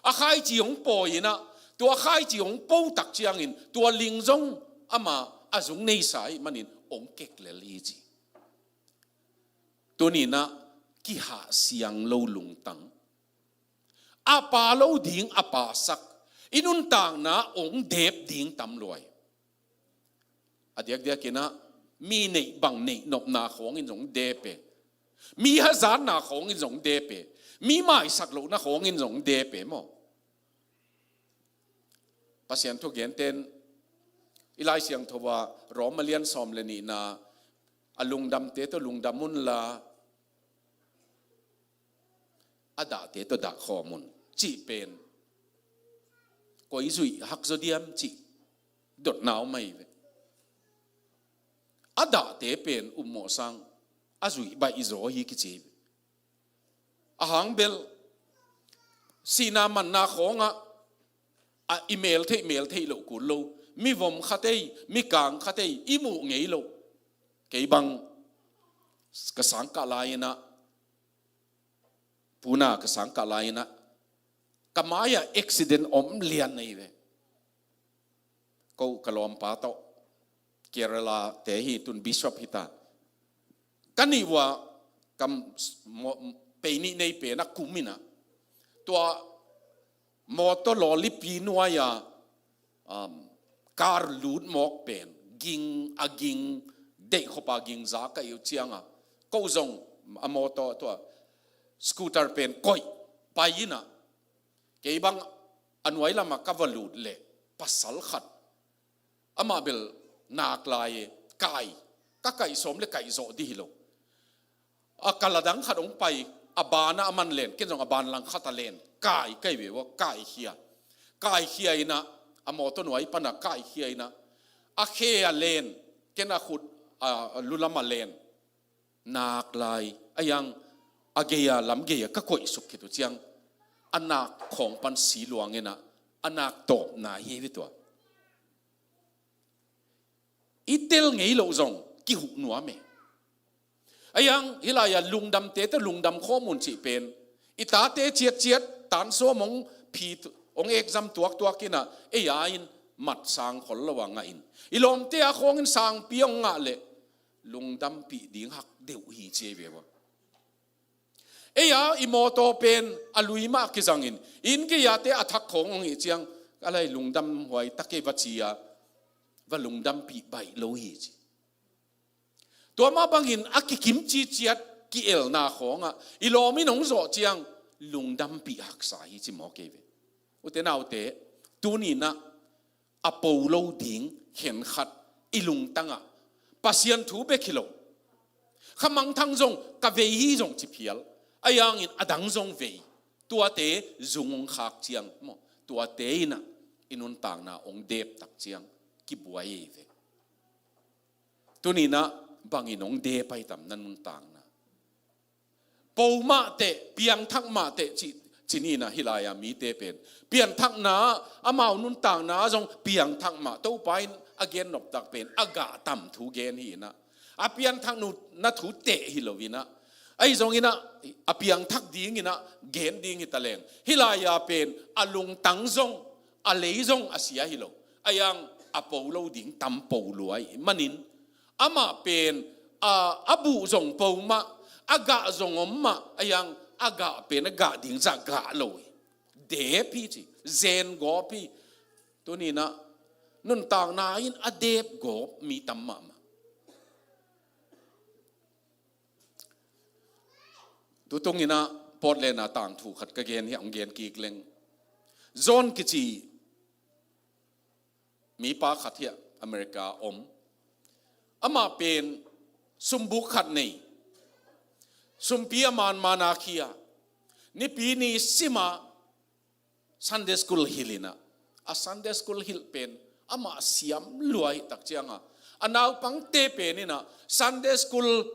A khaici hong pawi inah, tua khaici hong po tak ciangin tua ling zong amah a zung neisa ahih manin hong kek lel hi ci. Tuni inah kihahsiang lo lungtang, a pa lo ding a pasak, i nuntakna hong dep ding tam lua hi. A diakdiak inah mi neih bang neih nopna khawngin zong dep e. Mi hazatna khawngin zong dep e. Mi maisak lohna khawngin zong dep e maw. Pasian thu genten i Lai Siangtho ah Rom a lian sawm le nihna, a lungdamte tawh lungdam unla, a dahte tawh dah khawm un cih pen koi zuih hak zaw diam cih dotna om ahi ve. A dahte pen upmawh sang a zuih baih zaw hi kici hi ve. A hang bel sihna manna khawngah a i mel theih mel theih loh kul lo, mi vom khat ei, mi kang khat ei i muh ngei lo. Kei bang ka sangkah lai inah, Pune ka sangkah lai inah ka mai-ah accident om lian ahi ve. Ko ka lawmpa tawh, Kerala te hi, tun bishop hi ta. Ka nih uh ah ka mo-, pei nih nei pen a kum inah, tua mawtaw lawlipi nuai-a, um, kar lut mawk pen ging, a ging, deih khop a ging za ka hi uh ciangah, ko zong a mawtaw tua scooter pen koih pai inah, kei bang a nuai lamah ka va lut leh pasal khat, amah bel nak lai e, kai, ka kaih sawm le kaih zawh dih hi lo. A kal a dang khat hong pai, a banah a man len, ken zong a ban lang khat a len, kai kai ve ua, kaikhia. Kaikhia inah, a mawtaw nuai panah kaikhia inah, a khe a len, ken a khut, a, a lu lam a len. Nak lai, a yang a gei-a, lam gei-a ka koih suk khit uh ciang, a nak khawng pan si luang inah, a nak tawpna hi ve tua. I tel ngei loh zong kihuh nuam e. A yang hih lai-ah lungdamte tawh lungdam khawm un cih pen, i tate ciatciat tan sawm hong phi, hong exam tuaktuak inah, ei a in mat sang khol lo a ngah in, i lawmte a khawngin sangpi hong ngah leh lungdampih ding hak deuh hi ci ei ve ua. Ei a i mawtaw pen a lui mah kizangin, inn gei-ate a thak khawng hong hih ciang, a lai lungdam huai tak ei va ci-a, va lungdampih baih lo hi ci. Tua mah bangin a kikim ciciat ki-elna khawngah i lawm in hong zawh ciang lungdampih haksa hi ci mawk ei ve. Ute naute, tuni inah a po lo ding khenkhat i lungtangah, Pasian thu bek hi lo, kha mangthang zong ka vei hi zong ci phial, a yangin a dang zong vei, tuate zung hong khak ciang maw, tuate inah i nuntakna hong dep tak ciang kibuai ei ve. Tuni inah bangin hong dep ahi tam na nuntakna? Po mah teh, piangthak mah teh ci, ci ni inah hih lai-a mite pen pianthakna, amau nuntakna zong piangthak mah, Topa in a gen noptak pen a gah tam thu gen hi inah, a pianthak nu na thu teh hi lo inah, ahi zong inah a piangthak ding inah gen ding hi ta leng, hih lai-a pen a lungtang zong, a lei zong a sia hi lo, a yang a po lo ding tam po lua ahih manin, amah pen a, a buh zong po mah, a gah zong om mah, a yang a gah pen a gah ding zah gah lo hi. Dep hi ci, zen gawp hi. Tuni inah nuntakna in a dep gawp mi tam mahmah. Tutung inah Portland ah tangthu khat ka gen hi, hong gen kik leng. John kici mipa khat hi a, America om. Amah pen sumbuk khat nei. Sumpi a manman a khia. Nipi ni simah Sunday school hilh inah, a Sunday school hilh pen amah siam lua ahih tak ciangah, a naupangte pen inah Sunday school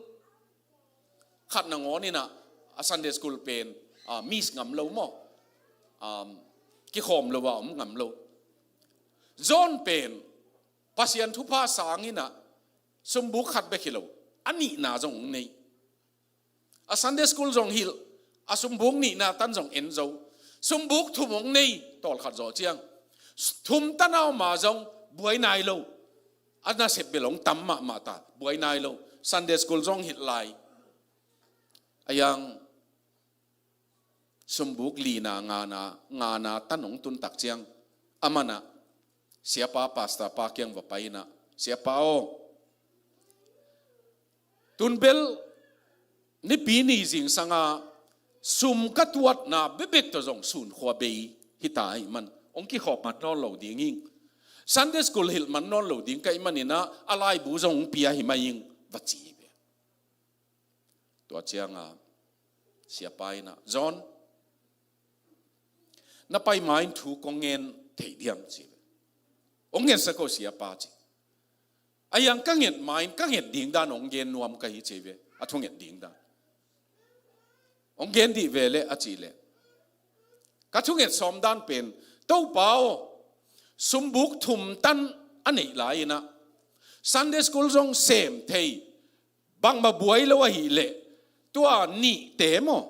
khat nangawn inah a Sunday school pen, ah, miss ngam lo maw? Um, kikhawm lo a om ngam lo. John pen Pasian thupha sang inah Sumbuk khat bek hi lo, a nihna zong hong nei. A Sunday school zong hilh, a sumbuk nihna tan zong en zo. Sumbuk thum hong nei, tawlkhat zawh ciang. Thum tan a om a zong buai nai lo. A nasep bel hong tam mahmah ta, buai nai lo. Sunday school zong hilh lai. A yang sumbuk lina ngana, ngana tan hong tun tak ciang, a man ah siapa, pastor pa kiang va pai in ah, "Siapa aw, tun bel Nipi ni zingsang a sum ka tuatna bekbek tawh zong sun khua bei hi ta ahih man, hong kikhawm man nawn lo ding ing. Sunday school hilh man nawn lo ding ka hih manin ah, a laibu zong hong pia hi mah ing," va ci hi ve. Tua ciang a siapa in ah, "John, na pai ma in thu kong ngen thei diam?" ci ve. "Hong ngetsak o, siapa," ci. "A yang ka nget ma in ka nget ding dan hong gen nuam ka hi," ci ve. A thunget ding dan hong gen dih ve leh, a cih leh, "Ka thunget sawm dan pen, Topa aw, sumbuk thum tan a neih lai in ah, Sunday school zong sem thei, bangmah buai lo ahih leh, tua nihte maw,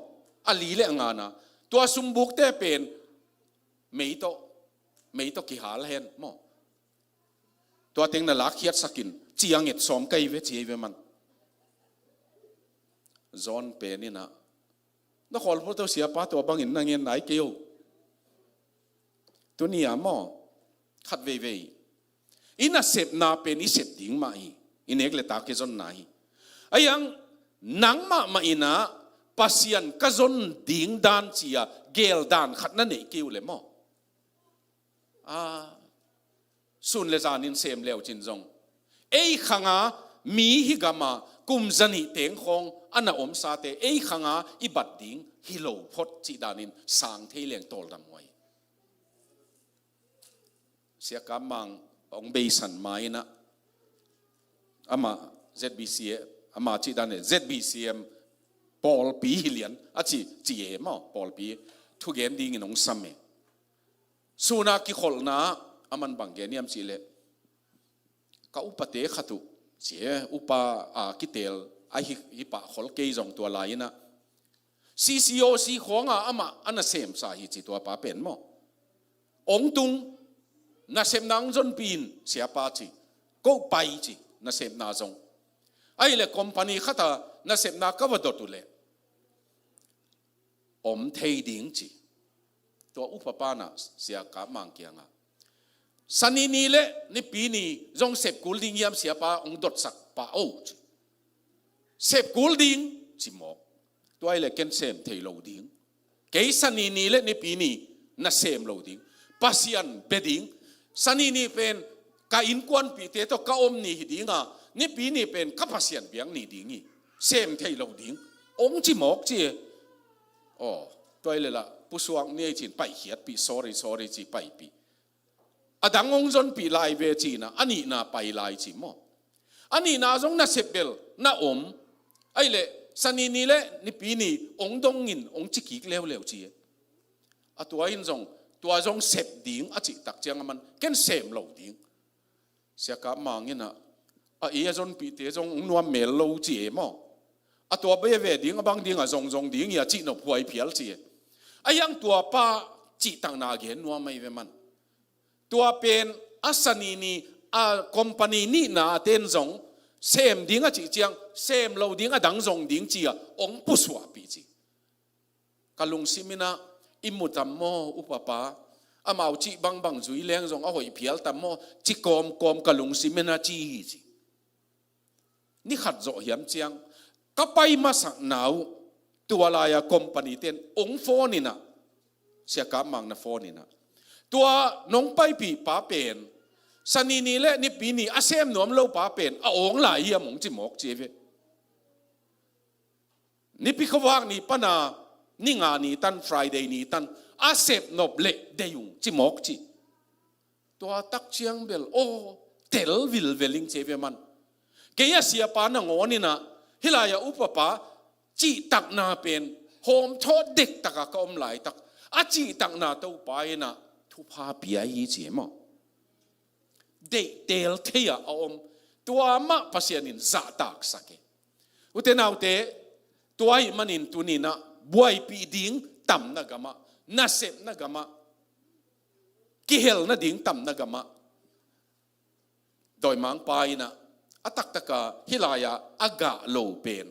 a li le a ngana, tua sumbukte pen mei tawh, mei tawh kihal hen maw, tua teng na lakkhiatsak in," ci a nget sawm ka hi ve, ci hi ve man. John pen in ah, "Na khawl phot o, siapa, tua bangin na ngen nai kei o. Tuni a maw, khat veivei, i nasepna pen i sep ding mah hi, i nek le tak i zonna hi. A yang nang mahmah in ah, Pasian ka zon ding dan ci a gel dan khat na neih kei uh leh maw, a, sun le zanin sem leu cin zong, ei khang a, mi hih gam a kum zanih teng khawng a na omsate ei khang a i bat ding hi lo phot," cih danin sang thei leng tawldam huai. Sia Kap Mang hong beisan ma in ah, amah Z B C, amah cih dan leh Z B C M pawlpi hi lian, a ci, ci e maw, pawlpi thugen dingin hong sam e. Sun a kikholhna a man bang gen hiam cih leh, "Ka upate khat uh," ci e, upa a kitel a hi, hi pah khol kei zong, tua lai in ah C C O C khawng a amah a nasemsa hi ci, tua pa pen maw. "Hong tung, nasepna hong zonpih in, siapa," ci. "Ko pai," ci, nasepna zong. Ahih leh company khat a nasepna ka va dot uh leh om thei ding," ci. Tua upa pan ah Sia Kap Mang kiang a, "Sani ni le Nipi ni zong sep kul ding hiam, siapa hong dotsak pa aw?" ci. "Sep kul ding," ci mawk. "Tua ahih leh ken sem thei lo ding. Kei Sani ni le Nipi ni na sem lo ding. Pasian bia ding. Sani ni pen ka innkuanpihte tawh ka om ni hi ding a, Nipi ni pen ka Pasian biak ni ding hi. Sem thei lo ding," hong ci mawk, ci e. "Aw, tua ahih leh lah pusuak ni ei," ci-in paikhiatpih, "Sorry, sorry," ci paipih. "A dang hong zonpih lai ve," ci-in ah, a nihna pai lai ci maw. A nihna zong nasep bel na om. Ahih leh Sani ni le Nipi ni hong dong in, hong ci kik leuleu, ci e. "A tua in zong, tua zong sep ding," a cih tak ciang a man, "Ken sem lo ding." Sia Kap Mang in ah, "A, ei a zonpihte zong hong nuam mel lo," ci e maw. "A tua bia ve ding, a bang ding a zong zong ding hi a," cih nop huai phial, ci e. A yang tua pa cihtakna gen nuam ahi ve man. Tua pen a Sani ni a company nihna ten zong sem ding a cih ciang, sem lo ding, a dang zong ding ci a hong pusuahpih, ci. "Ka lungsim in ah, i mu tam maw, upa pa? Amau cih bangbang zui leng zong a hoih phial tam maw, ci kawmkawm ka lungsim in ah," ci hi, ci. Ni khat zawh hiam ciang, ka pai masakna uh, tua lai-a company ten hong phone in ah, Sia Kap Mang na phone in ah, "Tua nong paipih pa pen, Sani ni le Nipi ni a sem nuam lo pa pen a awng lai hiam?" hong ci mawk, ci e ve. "Nipi khuavak ni pan a Ni nga ni tan, Friday ni tan a sep nop leh deih ung," ci mawk, ci. Tua tak ciang bel, aw, tel vilvel ing, ci e ve man. Kei a siapa nangawn in ah, hih lai-ah upa pa cihtakna pen hawmthawh dektak a ka om laitak, a cihtakna Topa in ah thupha pia hi, ci e maw. Deihtel thei-a a om, Tua mah Pasian in zahtaksak hi. Ute naute, tua ahih manin tuni-in ah buaipih ding tamna gamah, nasepna gamah, kihelna ding tamna gamah, dawimangpa in ah a taktaka hih lai-ah a gah lo pen,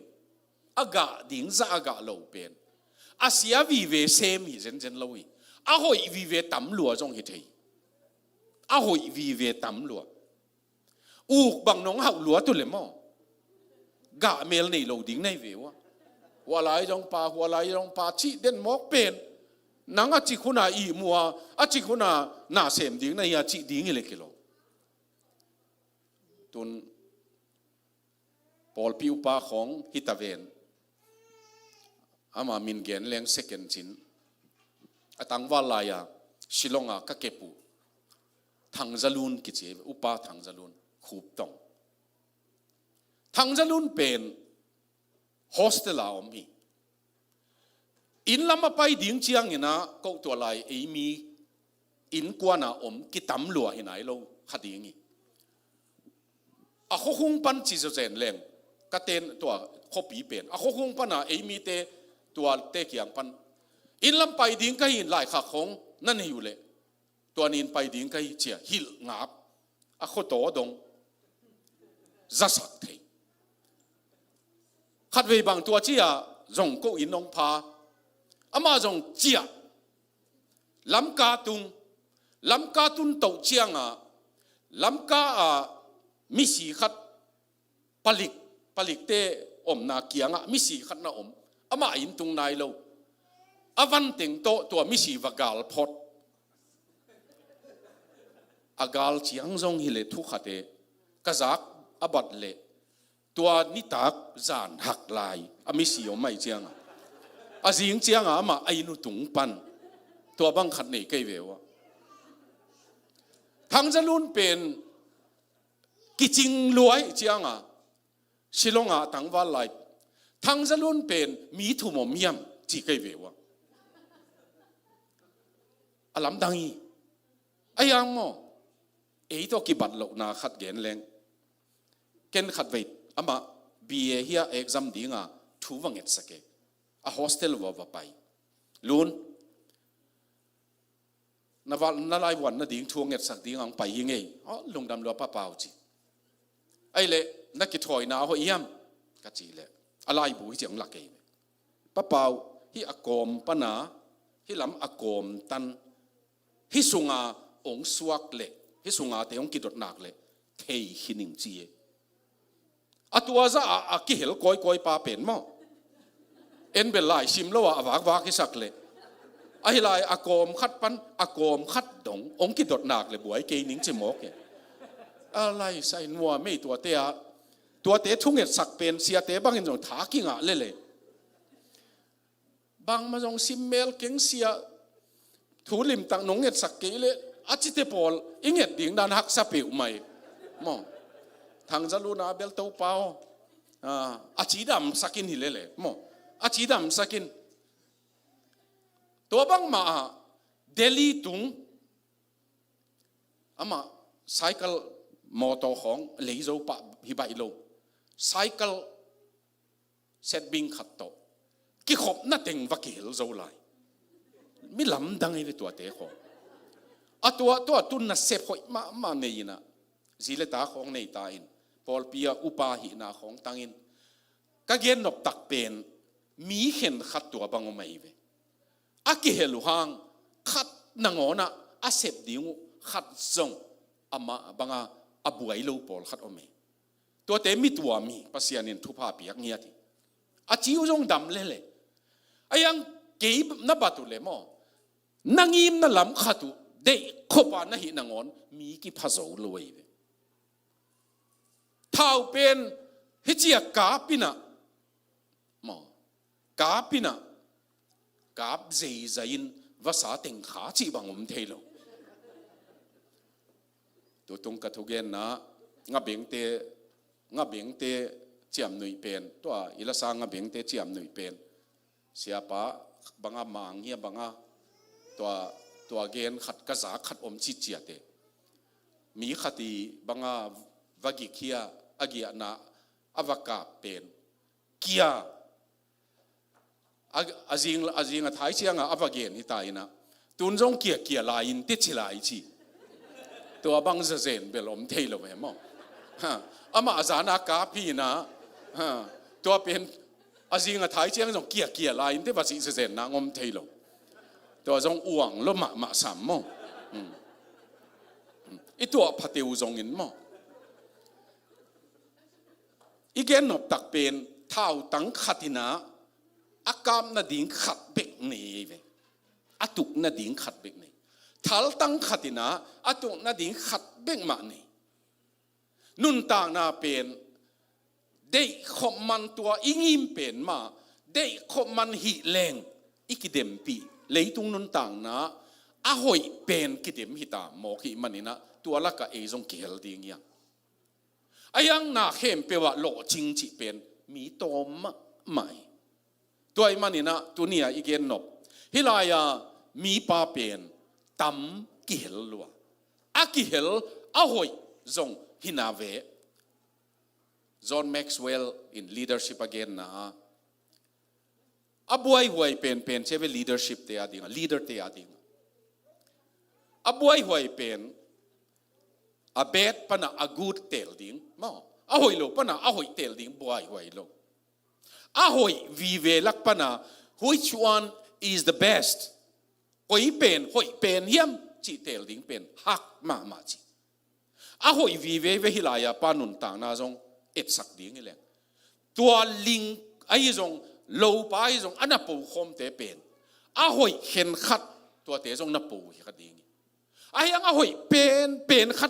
a gah ding zah a gah lo pen, a sia vive sem hi zenzen lo hi. A hoih vive tam lua zong hi thei. A hoih vive tam lua. Uk bang nong hauh lua tu le maw, gah mel nei lo ding na hi ve ua. Hua lai zong pa, hua lai zong pa cih den mawk pen, nang a cik hun a ihmu a, a cik hun a na sem ding na hi a cih ding hi le kilawm. Tun pawlpi upa khawng hi ta ven. Ama min gen leng second cin. A tangval lai-a Shillong-a ka kep uh Thang Za Lun kici, upa Thang Za Lun, Khup Tong. Thang Za Lun pen hostel-a om hi. Inn lam a pai ding ciangin ah ko tua lai ei mi innkuan a om kitam lua hi nai lo kha ding hi. A khuakhung pan ci zawzen leng, ka ten tua khuapi pen a khuakhung pan a ei mite, tuate kiang pan, inn lam pai ding ka hi in, laikhak khawng na nei uh leh tua ni-in pai ding ka hi, ci-a hilh ngap. A khuataw dong zasak thei. Khatvei bang tua ci-a zong ko inn hong pha. Amah zong ciah, Lamka tung. Lamka tun toh ciangah Lamka ah misi khat, palik, palikte omna kiangah misi khat na om. Amah inn tung nai lo. A van teng tawh tua misi va gal phot. A gal ciang zong hi leh thu khat e, ka zak a bat leh tua nitak zan hak lai a misi om ahih ciangah, a zing ciangah amah a inn uh tung pan. Tua bang khat nei kei ve ua. Thang Za Lun pen kicing lua ahih ciangah Shillong-a tangval lai, Thang Za Lun pen mi thum om hiam, ci kei ve ua. A lamdang hi. A hiang maw, ei tawh kibat lohna khat gen leng. Ken khatvei amah B A hi a exam dinga thu va ngetsak e. A hostel va va pai. Lun, na va, na laivuan nading thu a ngetsak ding ang pai hi ngei. Aw, lungdam lua Pa Pau, ci. Ahih leh na kithawina a hoih hiam, ka cih leh a laibu hi ci ang lak ei. Pa Pau, hih a kawm pana, hih lam a kawm tan, hih sunga ong suak leh, hih sungate ong kidot nak leh thei hi ning, ci e. A tua zah a, a kihel kawikawi pa pen maw, en bel lai sim lo a, a vakvak hi sak leh, ahi lai a kawm khat pan a kawm khat dong ong kidot nak leh buai kei ning, ci mawk e. A lai sai nuam ei tuate a. Tuate thungetsak pen siate bangin zong tha kingah lele. Bangmah zong simmel keng, sia thu limtak nong ngetsak kei leh, a cite pawl i nget ding dan haksa peuhmah e. Maw, Thang Za Lun a bel Topa aw, a, a cidamsak in hi lele. Maw, a cidamsak in. Tua bangmah ah Delhi tung, amah cycle, mawtaw khawng lei zo pah hi baih lo. Cycle setbing khat tawh kikhopna teng va kihel zo lai. Mi lamdang hi ve tuate khawng. A tua, tua tun nasep hoih mahmah nei in ah, zi le ta khawng nei ta in, pawlpi ah upa hihna khawng tangin, ka gen noptak pen mi khen khat tua bang om ahi ve. A kihel uh hang khat nangawnah a sep ding uh khat zong amah banga a buai lo pawlkhat om e. Tuate mi tuam hi, Pasian in thupha piak ngiat hi. A ci uh zong dam lele. A hiang kei na bat uh le maw, na ngimna lam khat uh deih khop a na hih nangawn mi kipha zo lo ahi ve. Thau pen hih ciah kap in ah, maw, kap in ah, kap zeizai in vasa teng kha cih bang om thei lo. Tutung ka thugenna, Ngabengte, Ngabengte ciamnuih pen, tua i lasa Ngabengte ciamnuih pen, siapa banga mang hia banga, tua, tua gen khat ka zak khat om ciciate. Mi khat i banga va gik hia, a giahna a va kap pen kia. A, a zing, a zing a thai cianga a va gen hi ta inah, tun zong kia kia lai in te ci lai ci. Tua bang zazen bel om thei lo ve maw? Ha, amah a zana kap hi inah, ha, tua pen a zing a thai ciang zong kia kia lai in te va ci zazen na om thei lo. Tua zong uang lo mahmah sam maw? Hmm. Hmm. I tuah phateu zongin maw? I gen nop tak pen thautang khat inah a kap nading khat bek nei ve. A tuk nading khat bek nei. Thaltang khat inah a tuk nading khat bek mah nei. Nuntakna pen deih khop man tua i ngim pen mah, deih khop man hih leng i kidempih. Leitung nuntakna a hoih pen kidem hi ta mawk hih man inah tua lakah ei zong kihel ding hi a. A hiangna khempeuh ah lawhcing cih pen mi tawm mahmah hi. Tua ahih man inah tuni-a i gen nop, hih lai-a mipa pen tam kihel lua. A kihel a hoih zong hi na ve. John Maxwell in leadership a genna ah, a buaihuai penpen ci ve, leadership te a ding, leader te a ding. A buaihuai pen a bad pana a good tel ding maw? A hoih lo pana a hoih tel ding buaihuai lo. A hoih vive lak pana which one is the best? Koi pen hoih pen hiam cih tel ding pen hak mahmah ci. A hoih vive ve hih lai-a pa nuntakna zong etsak ding hi leng, tua ling ahi zong, lopa ahi zong, a na po khawmte pen a hoih khen khat, tuate zong na po hi kha ding hi. A hiang a hoih pen pen khat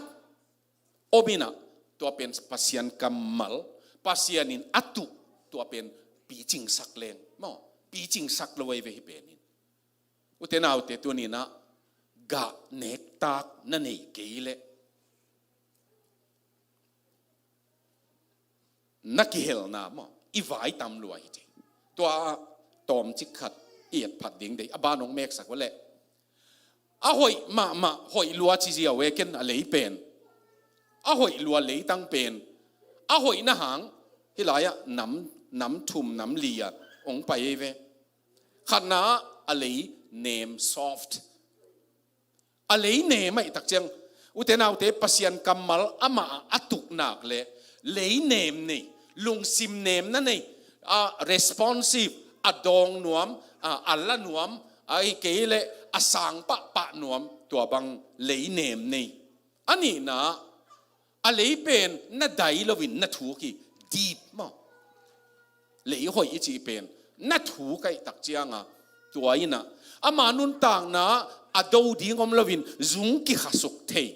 om inah, tua pen Pasian kammal, Pasian in a tuh, tua pen picingsak leng maw, picingsak lo ahi ve hih pen in. Ute naute, tuni inah gah nektak na nei kei leh na kihelna maw, i vai tam lua hi ci. Tua tawmcik khat i etphat ding dei, a ban hong meksak uh leh, a hoih mahmah hoih lua ci ziau e ken a lei pen. A hoih lua leitang pen, a hoihna hang hih lai-ah nam, nam thum nam li-a hong pai ei ve. Khatna ah a lei nem, soft. A lei nem ahih tak ciang, ute naute, Pasian kammal amah a tuknak le lei nem nei, lungsim nemna nei, a responsive, a dawng nuam, a, a la nuam, ahih kei leh a sang pahpah nuam, tua bang lei nem nei. A nihna, a lei pen na dai loin na thuk hi, deep maw. Lei hoih i cih pen na thuk ahih tak cianga, tua inah ama nuntakna a do ding om loin zung kikhasuk thei.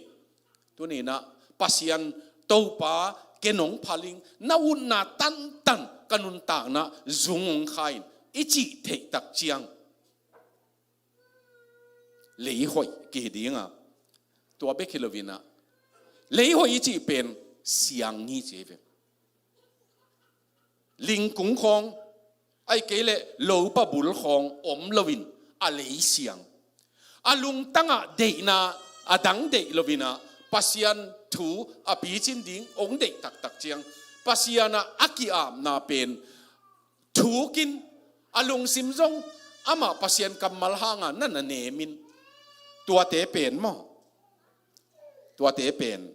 Tuni inah, Pasian, Topa, ken hong phal ing, na utna tantan ka nuntakna zung hong kha in, i cih theih tak ciang, lei hoih kihi dinga, tua bek hi lo inah, lei hoih i cih pen siang hi ci hi ve. Lingkung khawng, ahih kei leh lopa bul khawng om loin a lei siang. A lungtangah deihna a dang deih lo inah, Pasian thu a picin ding hong deih taktak ciang, Pasian ah a ki-apna pen thukin, a lungsim zong amah Pasian kammal hanga na na nemin, tuate pen maw? Tuate pen,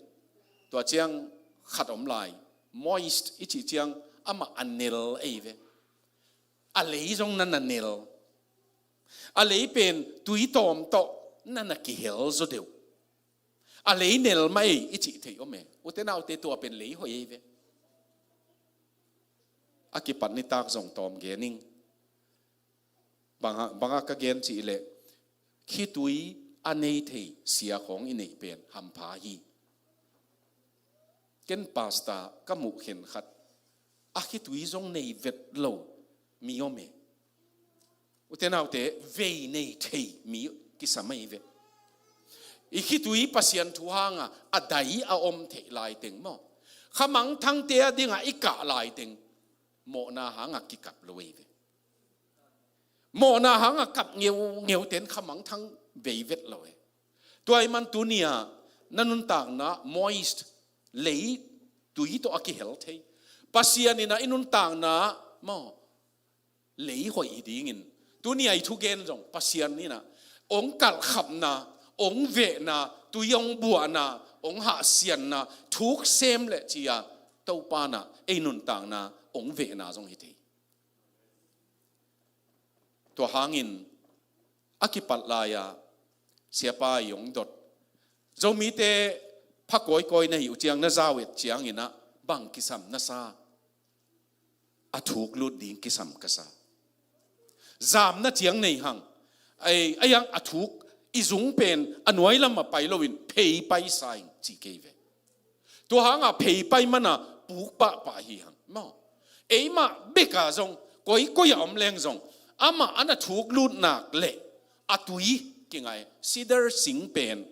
tua ciang khat om lai, moist i cih ciang amah a nel ei ve. A lei zong na na nel. A lei pen tui tawm tawh na na kihel zaw deuh. A lei nel mah ei i cih theih om e. Ute naute, tua pen lei hoih ei ve. A kipat nitak zong tawm gen ing. Banga, banga ka gen cih leh, khitui a nei thei sia khawng i neih pen hampha hi. Ken pastor ka muh khenkhat, a khitui zong nei vet lo mi om e. Ute naute, vei nei thei mi kisam ahi ve. I khitui Pasian thu hanga a dai a om theih laiteng maw, khamangthangte a dinga i kah laiteng, mawhna hanga kikap lo ahi ve. Mawhna hanga kap ngeungeu ten khamangthang vei vet lo e. Tua ahih man tuni-a na nuntakna moist, lei Tui tawh a kihel thei. Pasian in ah i nuntakna maw, lei hoih hi dingin, tuni a i thugen zong Pasian in ah hong kalhkhapna, hong vehna, tui hong buahna, hong hahsianna, thuk sem le ci-a Topa in ah ei nuntakna hong vehna zong hi thei. Tua hangin a kipat lai-a siapa i hong dot, Zomite pha kawikawi na hi uh ciang, na zau et ciangin ah bang kisam na sa? A thuk lut ding kisam ka sa. Zamna ciang nei hang. Ai, ai ang a thuk i zung pen a nuai lamah pai loin phei pai sa ing ci kei ve. Tua hanga phei pai mana puk pahpah hi hang maw. Eimah beka zong koikoi a om leng zong, amah ana thuk lut nak leh a tui kingai, cedar sing pen.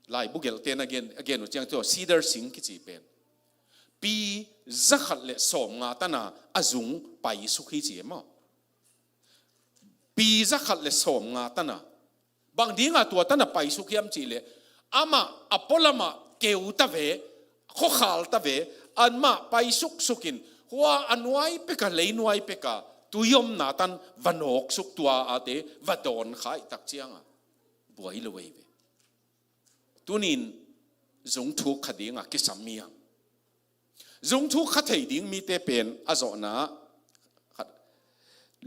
Laibu gelhte na gen, a gen uh ciang tua cedar sing kici pen pi zakhat le sawmnga tana a zung paisuk hi ci e maw. Pi zakhat le sawmnga tana. Bang dinga tua tana paisuk hiam cihleh, amah a pualamah keu ta ve, khuakhal ta ve, amah paisuksukin, hua a nuai peka, lei nuai peka, tui omna tan va nawksuk, tua ate va dawn kha i tak cianga buai lo ei ve. Tunin zung thuk kha dinga kisam hi ang. Zung thuk kha thei ding mite pen a zawhna khat,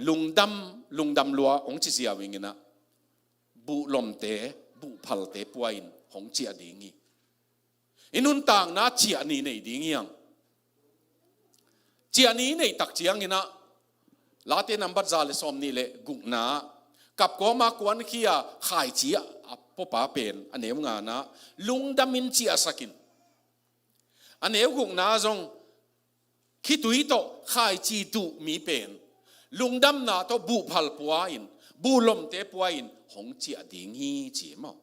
lungdam, lungdam lua hong ci ziau ingin ah, buhlomte, buhphalte pua-in hong ciah ding hi. I nuntakna ciah ni nei ding hi ang. Ciah ni nei tak ciangin ah, Late nambat za le sawmnih le gukna, kapkawma kuankhia khaici a puapa pen a neu ngana, lungdamin ciahsakin. A neu gukna zong khitui tawh khaici duh mi pen lungdamna tawh buhphal pua-in, buhlomte pua-in hong ciah ding hi ci maw?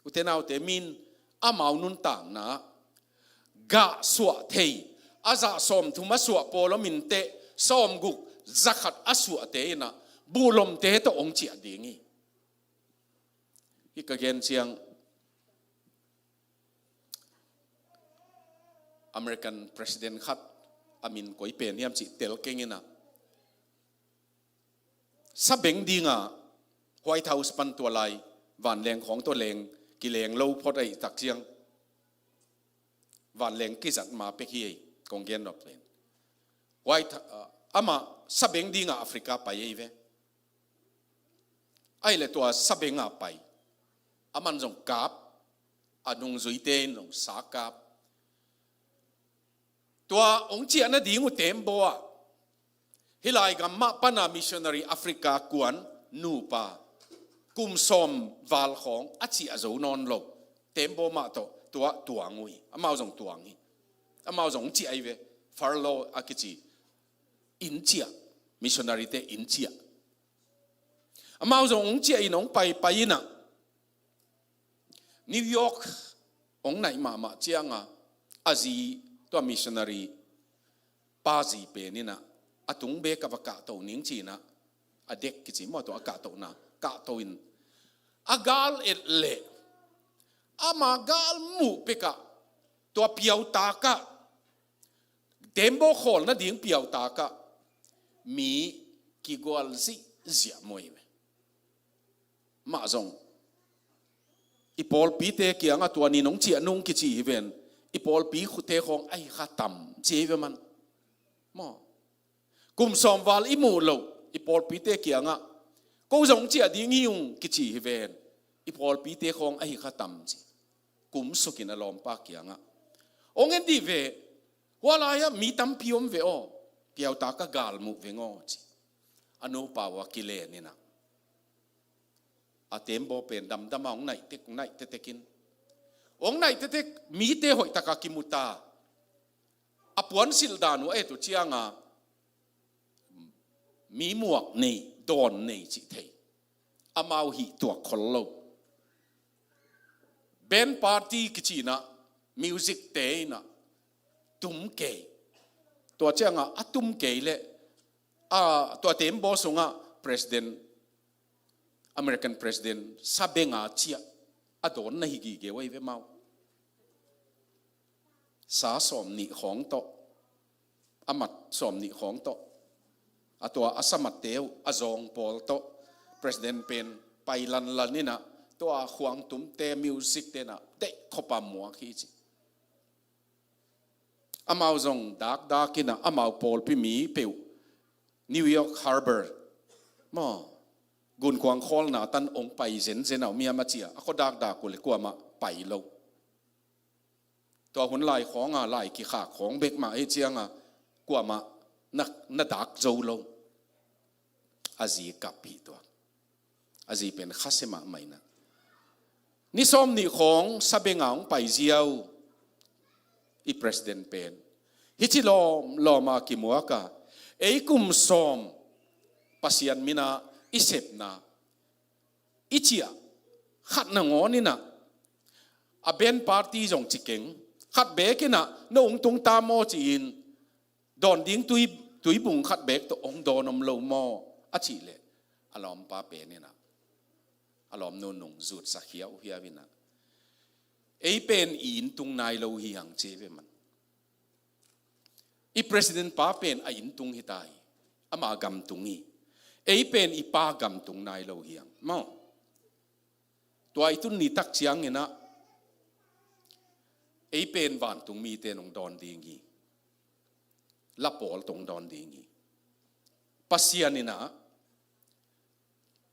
Ute naute, min amau nuntakna gah suah thei, a zah sawmthum a suah pawl om inteh, sawmguk, zakhat a suahte in ah buhlomte tawh hong ciah ding hi. Hih ka gen ciang American president khat, a min koi pen hiam cih tel keng in ah, sabeng dinga White House pan tua lai vanleng khawng tawh leng kileng lo phot ahih tak ciang, vanleng kizat ma pek hi ei, kong gen nop pen. White, ah, amah sabeng dinga Africa pai ei ve. Ahih leh tua sabenga pai, aman zong kap, a nungzuite in zong sa kap. Tua hong ciah nading uh tembaw ah, hih lai gam mah pana missionary Africa kuan nupa, kum sawm val khawng a ciah zo nawn lo, tembaw mah tawh tua tuang uh hi. Amau zong tuang hi. Amau zong hong ciah hi ve. Furlough a kici, inn ciah, missionary-te inn ciah. Amau zong hong ciah in hong paipai in ah, New York hong naih mahmah cianga, a zi, tua missionary pa zi pen in ah, a tung bek a va kahto ning ci-in ah, a deck kici maw, tua a kahtohna, kahto in, a gal et leh, ama gal muh pek ah, tua piautak ah, tembaw khawl nading piautak ah mi kigual zihziah maw hi ve. Mah zong i pawlpite kiangah tua ni nong ciah nung kici hi ven, i pawlpi khute khawng ahi kha tam ci hi ve man. Maw, kum sawm val i muh loh i pawlpite kiangah, ko zong ciah ding hi ung kici hi ven, i pawlpite khawng ahi kha tam ci. Kum sukin a lawmpa kiangah, hong en dih ve, hua lai-ah mi tampi om ve aw, piautak ah gal muh veng aw ci. A nupa uh a kilen in ah, a tembaw pen damdam a hong naih tek, hong naih tektek in, hong naih tektek, mite hoih taka kimu ta. A puansilh dan uh a et uh cianga, mi muak nei, dawn nei cih thei. Amau hih tuak khol lo. Band party kici in ah, music-te in ah tum kei. Tua cianga a tum kei leh, a, tua tembaw sungah president, American president sabenga ciah a dawn na hi gige uh ahi ve mau. sa sawm nih khawng tawh, a mat sawm nih khawng tawh, a tua a sa matte uh a zawng pawl tawh, president pen pai lanlan inah, tua khuangtumte, music tenah deih khawpa muak hi ci. Amau zong dakdak inah, amau pawlpi mi peuh New York Harbor maw, gunkhuang khawlna tan ong pai zenzen a om hiam a ci a, a khaw dakdak uh le kuamah pai lo. Tua hun lai khawnga lai kikhak khawng bek mah hi cianga kuamah na, na dak zo lo. A zi kap hi tua. A zi pen khasia mahmah inah, ni sawm nih khawng sa benga hong pai ziau i president pen hici lawm lawma kimuaka, ei kum sawm Pasian mina i sepna i ciah khat nangawn inah, a band party zong ci keng, khat bek inah no hong tung ta maw ci-in, dawn ding tui, tuibung khat bek tawh hong dawn om lo maw a cih leh, a lawmpa pen inah, a lawmnu nung zutsak hiauhiau inah, ei pen i inn tung nai lo hi hang ci ve man. I president pa pen a inn tung hi ta hi, ama gam tung hi. Ei pen i pa gam tung nai lo hi hang maw. Tua i tun ni tak ciang inah, ei pen vantung mite nong dawn ding hi. La pawl tong dawn ding hi. Pasian inah,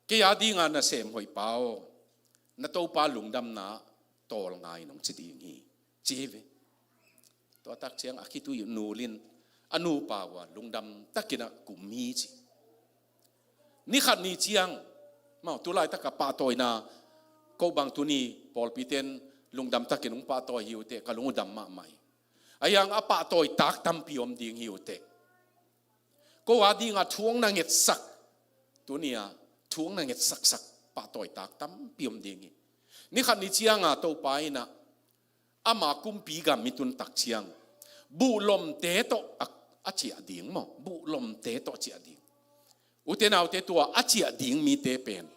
kei a dinga nasem hoih pa aw, na Topa lungdamna tawl ngai nong ci ding hi, ci hi ve. Tua tak ciang a khitui nulin a nupa uh a lungdam takinah kum hi ci. Ni khat ni ciang maw, tu laitak a pahtawina, ko bang tuni pawlpiten lungdam takin hong pahtawi hi uh teh, ka lung uh dam mahmah hi. A hiang a pahtawi tak tampi om ding hi uh teh. Ko a dinga thu hong na ngetsak, tuni a thu hong na ngetsaksak pahtawi tak tampi om ding hi. Ni khat ni cianga Topa inah, ama kumpi gam i tun tak ciang, buhlomte tawh a, a ciah ding maw, buhlomte tawh a ciah ding. Ute naute, tua a ciah ding mite pen,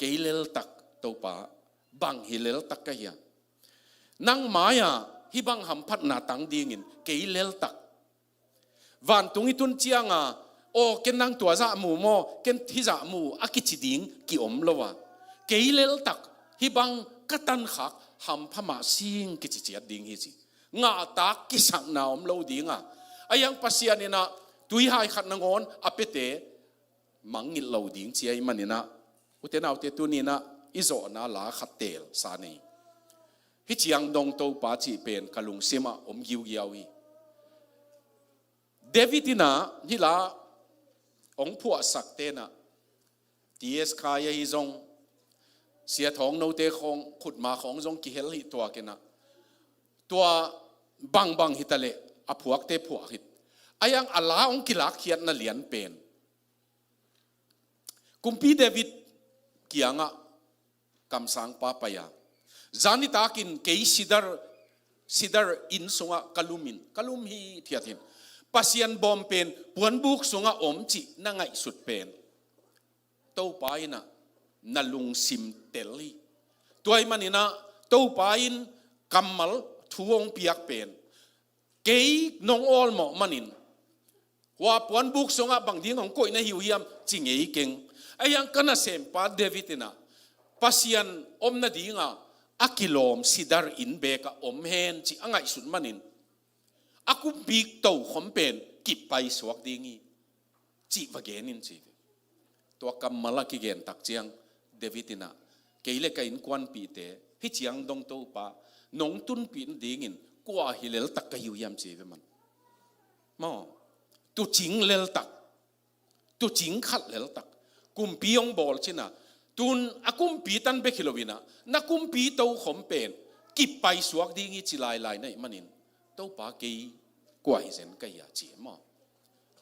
kei leltak Topa, bang hi leltak ka hiam? Nang mai-ah hih bang hamphatna tang dingin kei leltak. Vantung i tun cianga, aw, ken nang tua zah mu maw, ken hih zah mu a kici ding kiom lo a, kei leltak hih bang ka tankhak hampha mah sing kici ciat ding hi ci. Ngahtak kisakna om lo dinga, a hiang Pasian inah tuihai khat nangawn a piate mangngilh lo ding ci ahih maninah, ute naute, tuninah i zawhna la khat teel sa nei. Hih ciang dong Topa cih pen ka lungsimah om giugiau hi. David inah hih la hong phuahsak tenah, T S Khai ahi zong, Sia Thawng Note khawng, khutma khawng zong kihel hi tuak inah, tua bangbang hitaleh a phuakte phuak hi. A hiang a la hong kilakkhiatna lian pen, Kumpi David kiangah kamsangpa pai a, zan nitakin kei sidar, sidar inn sungah ka lum in, ka lum hithiat in, Pasian bawm pen puanbuk sungah om cih na ngaihsut pen Topa inah na lungsim tel hi. Tua ahih maninah Topa in kammal thu hong piak pen, kei nong awlmawh manin hua puanbuk sungah bang ding hong koih na hi uh hiam ci ngei keng. A hiang ka nasempa David inah Pasian om nadinga a kilawm sidar inn bekah om hen cih a ngaihsut manin, a kumpi tokhom pen kippai suak ding hi, cih va gen in ci. Tua kammal a kigen tak ciang David inah, kei le ka innkuanpihte hih ciang dong Topa nong tunpih nadingin kua hi leltak ka hi uh hiam ci ve man. Maw, tuucing leltak, tuucing khat leltak, kumpi hong bawl cinah, tun a kumpi tan bek hi lo inah, na kumpi tokhom pen kippai suak ding hi ci lailai na hih manin, Topa, kei kua hi zen ka hi a ci maw.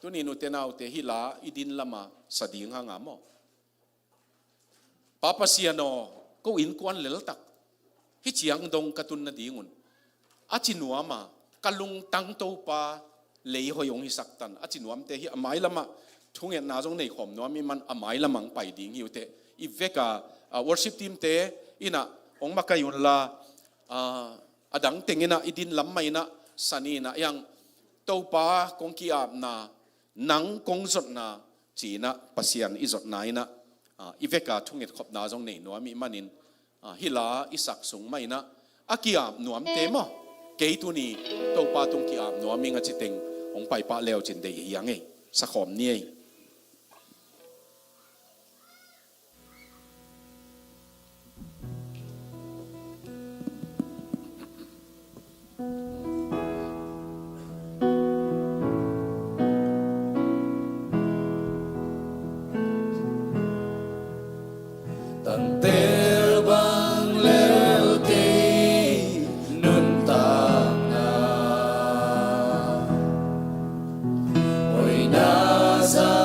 Tunin ute naute, hih la i din lama sa ding hanga maw, Pa Pasian aw, ko innkuan leltak hih ciang dong ka tun nadingun a ci nuama, ka lungtang Topa lei hoih hong hisak tan, a ci nuamte hi. A mailamah thungetna zong neikhawm nuam ih man, a mailamah hong pai ding hi uh teh. I veka, ah, worship team te inah hong makaih unla, ah, a dang teng in ah i din lam mah in ah, san in ah, hiang Topa kong ki-apna, nang kong zotna ci-in ah Pasian i zotna in ah, ah, i vek a thungetkhopna zong nei nuam ih manin, ah, hih la i sak sung mah in ah, a ki-ap nuamte maw, kei tuni Topa tung ki-ap nuam ing a ci teng hong paipah le uh cin deih hi hang ei. Sakhawm ni ei. Tantel bang lel kei nuntakna, hoihna za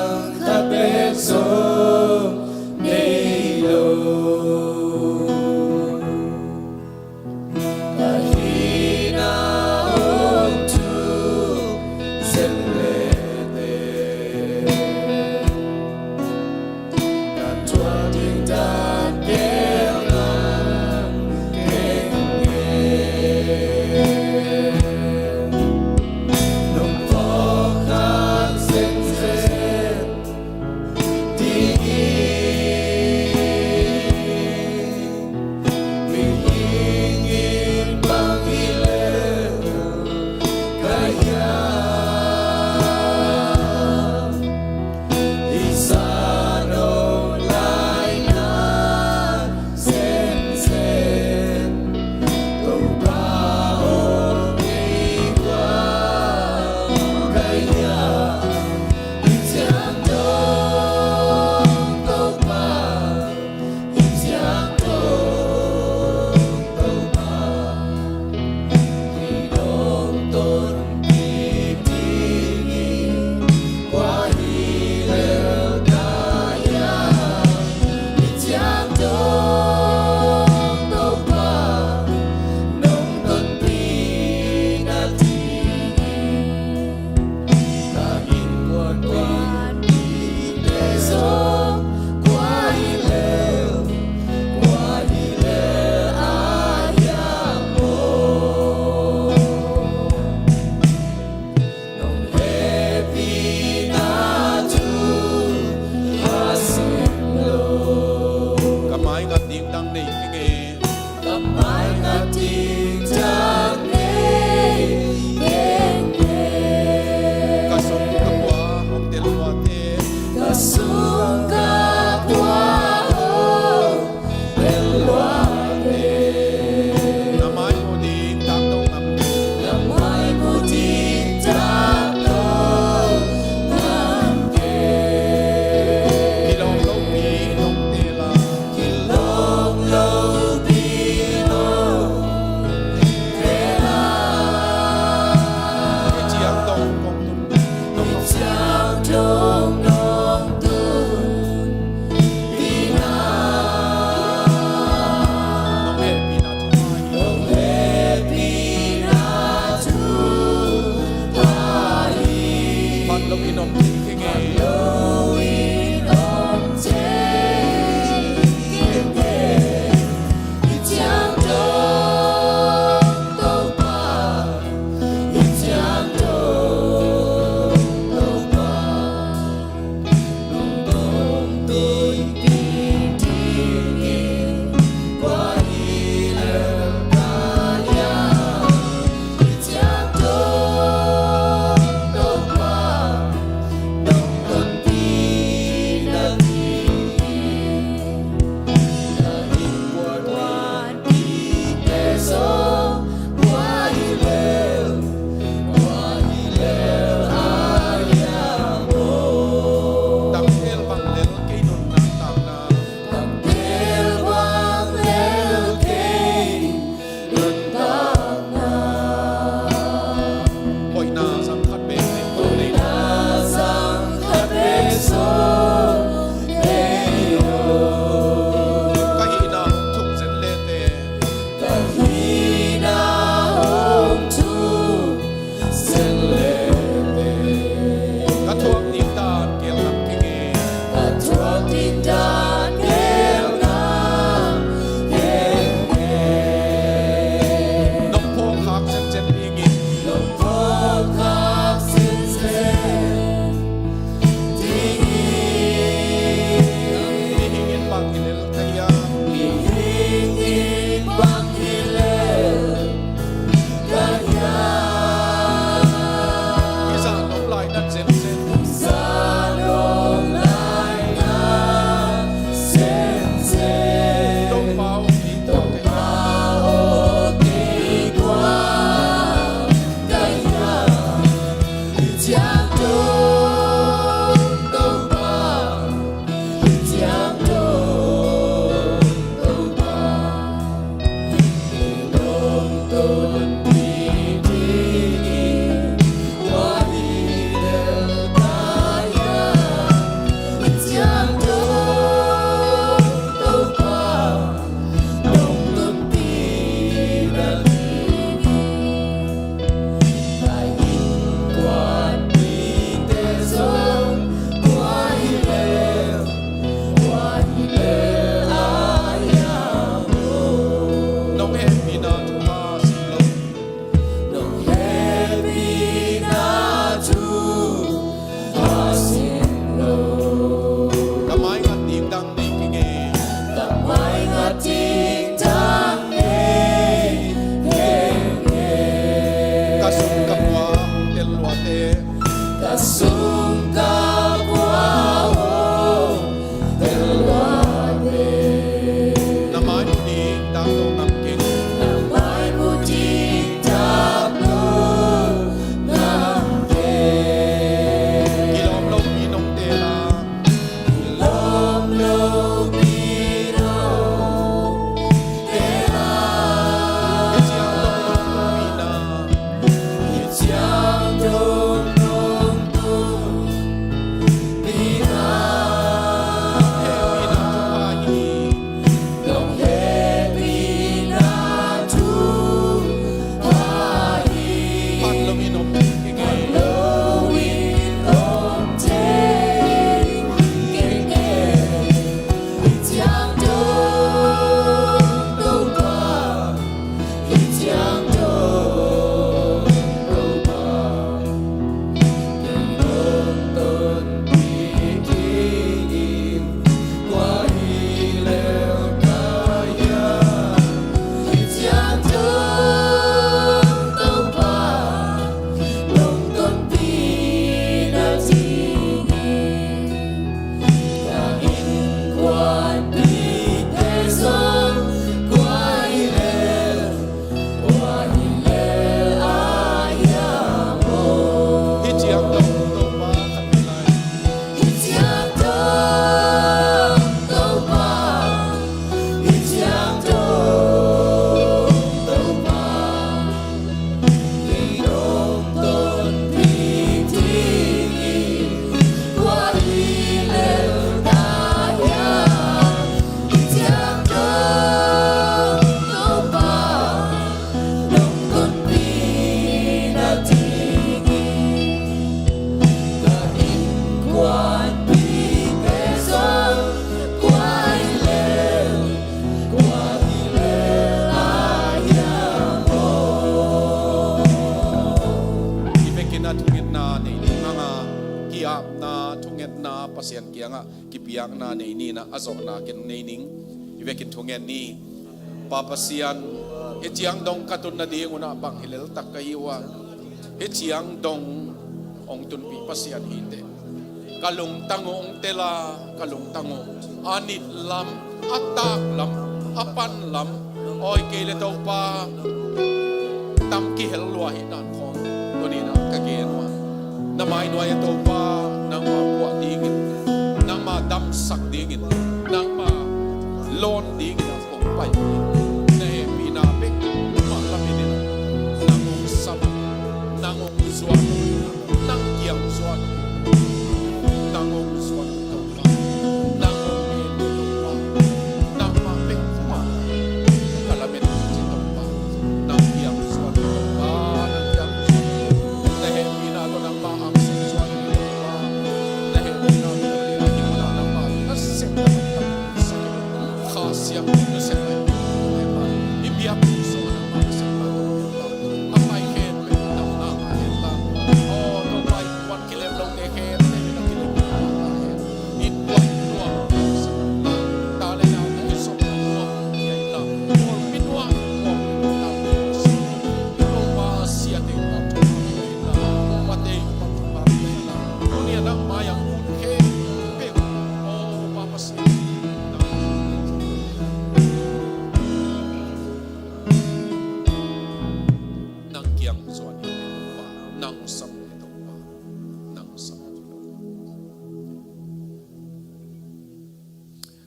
kiangah kipiakna nei ni in ah, a zawhna ken nei ning. Hi vekin thungen ni. Pa Pasian, hih ciang dong ka tun nading un ah bang hi leltak ka hi uh a, hih ciang dong hong tunpih Pasian hi teh. Ka lungtang uh hong tel a, ka lungtang uh a nit lam, a tak lam, a pan lam, awi kei le Topa, tam kihel lua hi dan khawng tuni in ah ka gen uh a, na mai nuai ah Topa, nangmah puah dingin, nangmah damsak dingin, nangmah lawn dingin ah kong pai. Na hehpihna bek mah lamen in ah, nang hong sam, nang hong zuan, nang kiang zuan, nang hong zuan Topa, nang hong en Topa, nangmah bek mah ka lamen ci Topa, nang kiang zuan Topa, nang kiang zuan. Na hehpihna tawh nangmah hong sam zuan Topa, na hehpihna tawh nangmah na sem Kha Siangtho na sem lai, i biak sung nangmah na sem lai, a pai khen pen nangmah na hen la. Aw, Topa, i kuan kilem lote khen pen na kilem nangmah na hen. I kuan kuan ta le nau te i sung nangmah na hen la. Aw, mi nuam kuan nangmah na hen la. Topa, sia te kuan kuan na hen la. Topa te kuan kuan na hen la. Tuni a nangmah yang un khen pen. Aw, Topa Pasian. Nang kiang zuan hi Topa, nang sam hi Topa, nang sam hi Topa.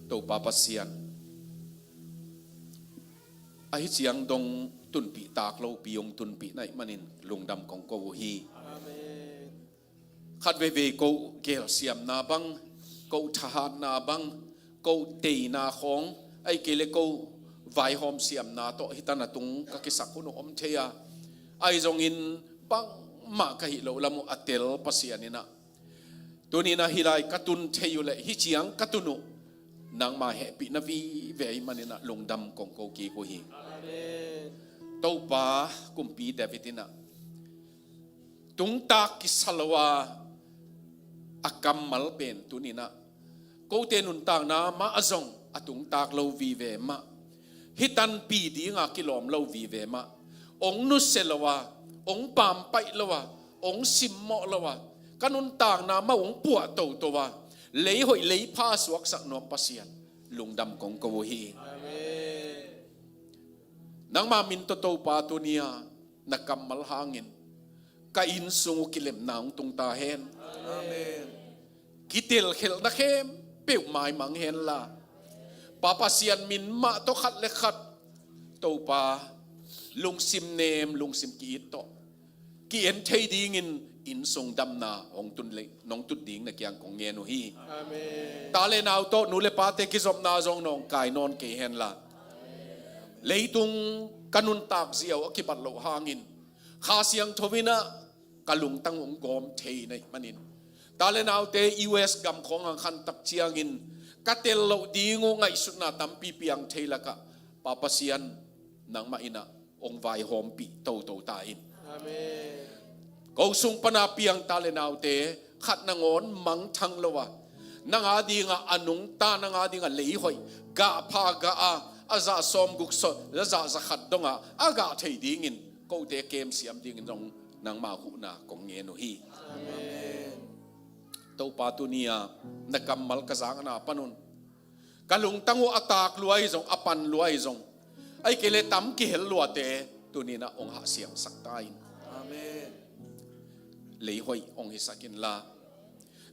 Topa Pasian, ahi ciang dong tunpih tak lopi hong tunpih na hih manin lungdam kong ko uh hi. Amen. Khat veivei ko gelsiamna bang, ko thahatna bang, ko teina khawng, ahi kei le ko vaihawm siamna tawh hi tan a tung ka kisak hun uh om thei a, ahi zongin bangmah ka hih loh lam uh a tel Pasian in ah, tuni in ah hih lai ka tun thei uh leh hih ciang ka tun uh nangma hehpihna vive ahih manin ah lungdam kong ko kik uh hi. Amen. Topa, kumpi David in ah tungtak kisa lo a, a kammal pen tuni in ah kote nuntakna mah a zong a tungtak lo vive mah, hih tanpi dinga kilawm lo vive mah, hong nusia lo a, hong pampaih lo a, hong simmawh lo a, ka nuntakna mah hong puah toto a, lei hoih lei pha suaksak nuam Pasian, lungdam kong ko uh hi. Amen. Nangma min tawh Topa tuni a na kammal hangin ka innsung uh kilemna hong tung ta hen. Amen. Kitelkhelhna khempeuh maimang hen la, Pa Pasian min mah tawh khat le khat Topa lungsim nem, lungsim ki-it tawh ki-en thei dingin innsung damna hong tun le nong tut ding na kiang kong ngen uh hi. Amen. Ta le nau tawh nu le pate kizopna zong nong kai nawn kei hen la, leitung ka nuntak ziau a kibat loh hangin Kha Siangtho in ah ka lungtang hong gawm thei na hih manin, ta le naute U S gam khawng hong khan tak ciangin ka tel loh ding uh ngaihsutna tampi piang thei lakah Pa Pasian, nangmah in ah hong vaihawmpih toto ta in. Amen. Ko sung pana piang ta le naute khat nangawn mangthang lo a, nang a dingah a nungta, nang a dingah lei hoih, gah pha gah a, a zah sawmguk sawm, a zah zakhat dongah a gah thei dingin kote kemsiam dingin zong nangma huhna kong ngen uh hi. Amen. Topa tuni a na kammal ka zangna panun ka lungtang uh a tak lua hi zong, a pan lua hi zong, ahi kei le tam kihel luate tuni in ah hong hahsiangsak ta in. Amen. Lei hoih hong hisak in la,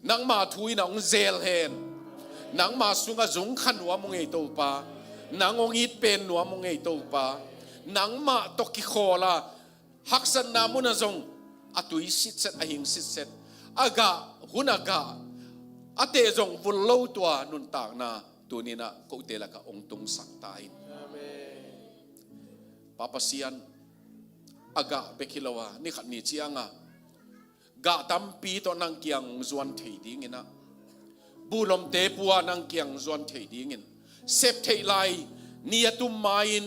nangma thu in ah hong zel hen. Nangma sungah zung kha nuam uh ngei Topa, nang hong it pen nuam uh ngei Topa, nangmah tawh kikhawl a, haksatna munah zong a tui sitset, a hing sitset, a gah hun a gah a teh zong vul lo tua nuntakna tuni in ah kote lakah hong tungsak ta in. Amen. Pa Pasian, a gah bek hi lo a, ni khat ni ciang a gah tampi tawh nang kiang zuan thei dingin ah, buhlomte pua nang kiang zuan thei dingin, sep theih lai, ni a tum ma-in,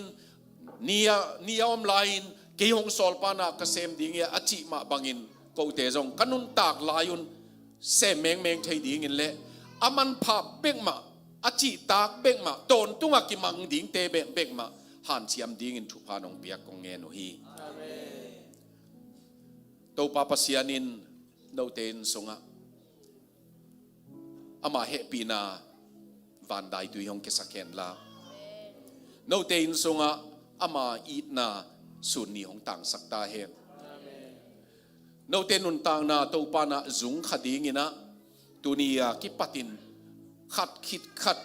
ni a, ni a om lai-in kei hong sawlpa na ka sem ding hi a cih mah bangin kote zong ka nuntak lai-un sem mengmeng thei dingin le a manpha bekmah, a cihtak bekmah, tawntungah kimang dingte bek bekmah hanciam dingin thupha nong piak kong ngen uh hi. Amen. Topa Pasian in note inn sungah ama hehpihna vandaitui hong kisak henla, note inn sungah ama itna sun ni hong tangsak ta hen. Note nuntakna Topa na zung kha dingin ah, tuni a kipatin khat khit khat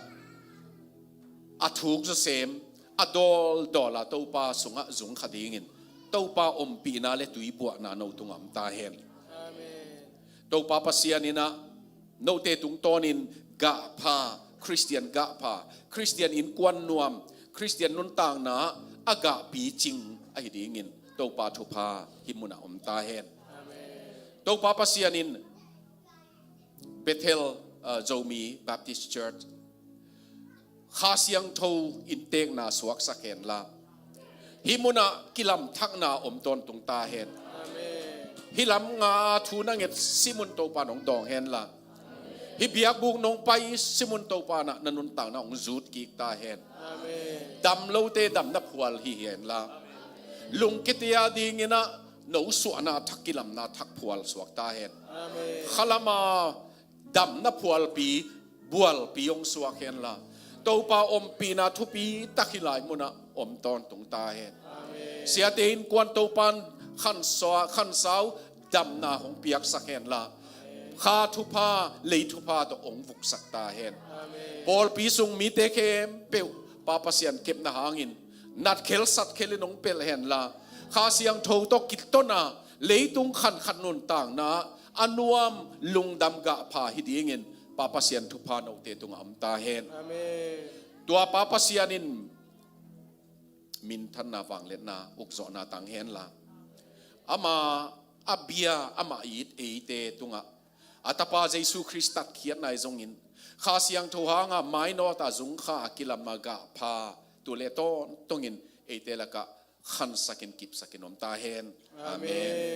a thuk zawsem, a dawldawl a Topa sungah zung kha dingin Topa ompihna le tuibuahna no tungah om ta hen. Amen. Topa Pasian in ah note tungtawnin gahpha, Khristian gahpha, Khristian innkuan nuam, Khristian nuntakna a gahpi cing ahi dingin Topa thupha hih munah om ta hen. Amen. Topa Pasian in Bethel, uh, Zomi Baptist Church, Kha Siangtho inntekna suaksak henla, hih munah kilamthakna om tawntung ta hen. Amen. Hih lam nga thu na nget simun Topa nong dawng henla, hih biakbuk nong pai simun Topa na, na nuntakna hong zut kik ta hen. Amen. Dam lote damna phual hi henla, lungkitia dingin ah no suahna thak, kilamna thak phual suak ta hen. Amen. Khalama damna phualpi, bualpi hong suak henla, Topa ompihna thupi tak hih lai munah om tawntung ta hen. Amen. Siate innkuan Topan khansa-, khansau damna hong piaksak henla, kha thupha, lei thupha tawh hong vuksak ta hen. Amen. Pawlpi sung mite khempeuh Pa Pasian kepna hangin natkhel satkhel in hong pelh henla, Kha Siangtho tawh kitona leitung khankhat nuntakna a nuam, lungdam, gahpha hi dingin Pa Pasian thupha note tungah om ta hen. Amen. Tua Pa Pasian in minthanna, vangliatna, ukzawhna tang henla, ama a bia, ama it eite tungah a Tapa Jesu Khrist tatkhiatna ahi zongin Kha Siangtho hanga mainawta zungkha a kilamna gahpha tu le tawntungin eite lakah khansakin, kipsakin om ta hen. Amen. Amen.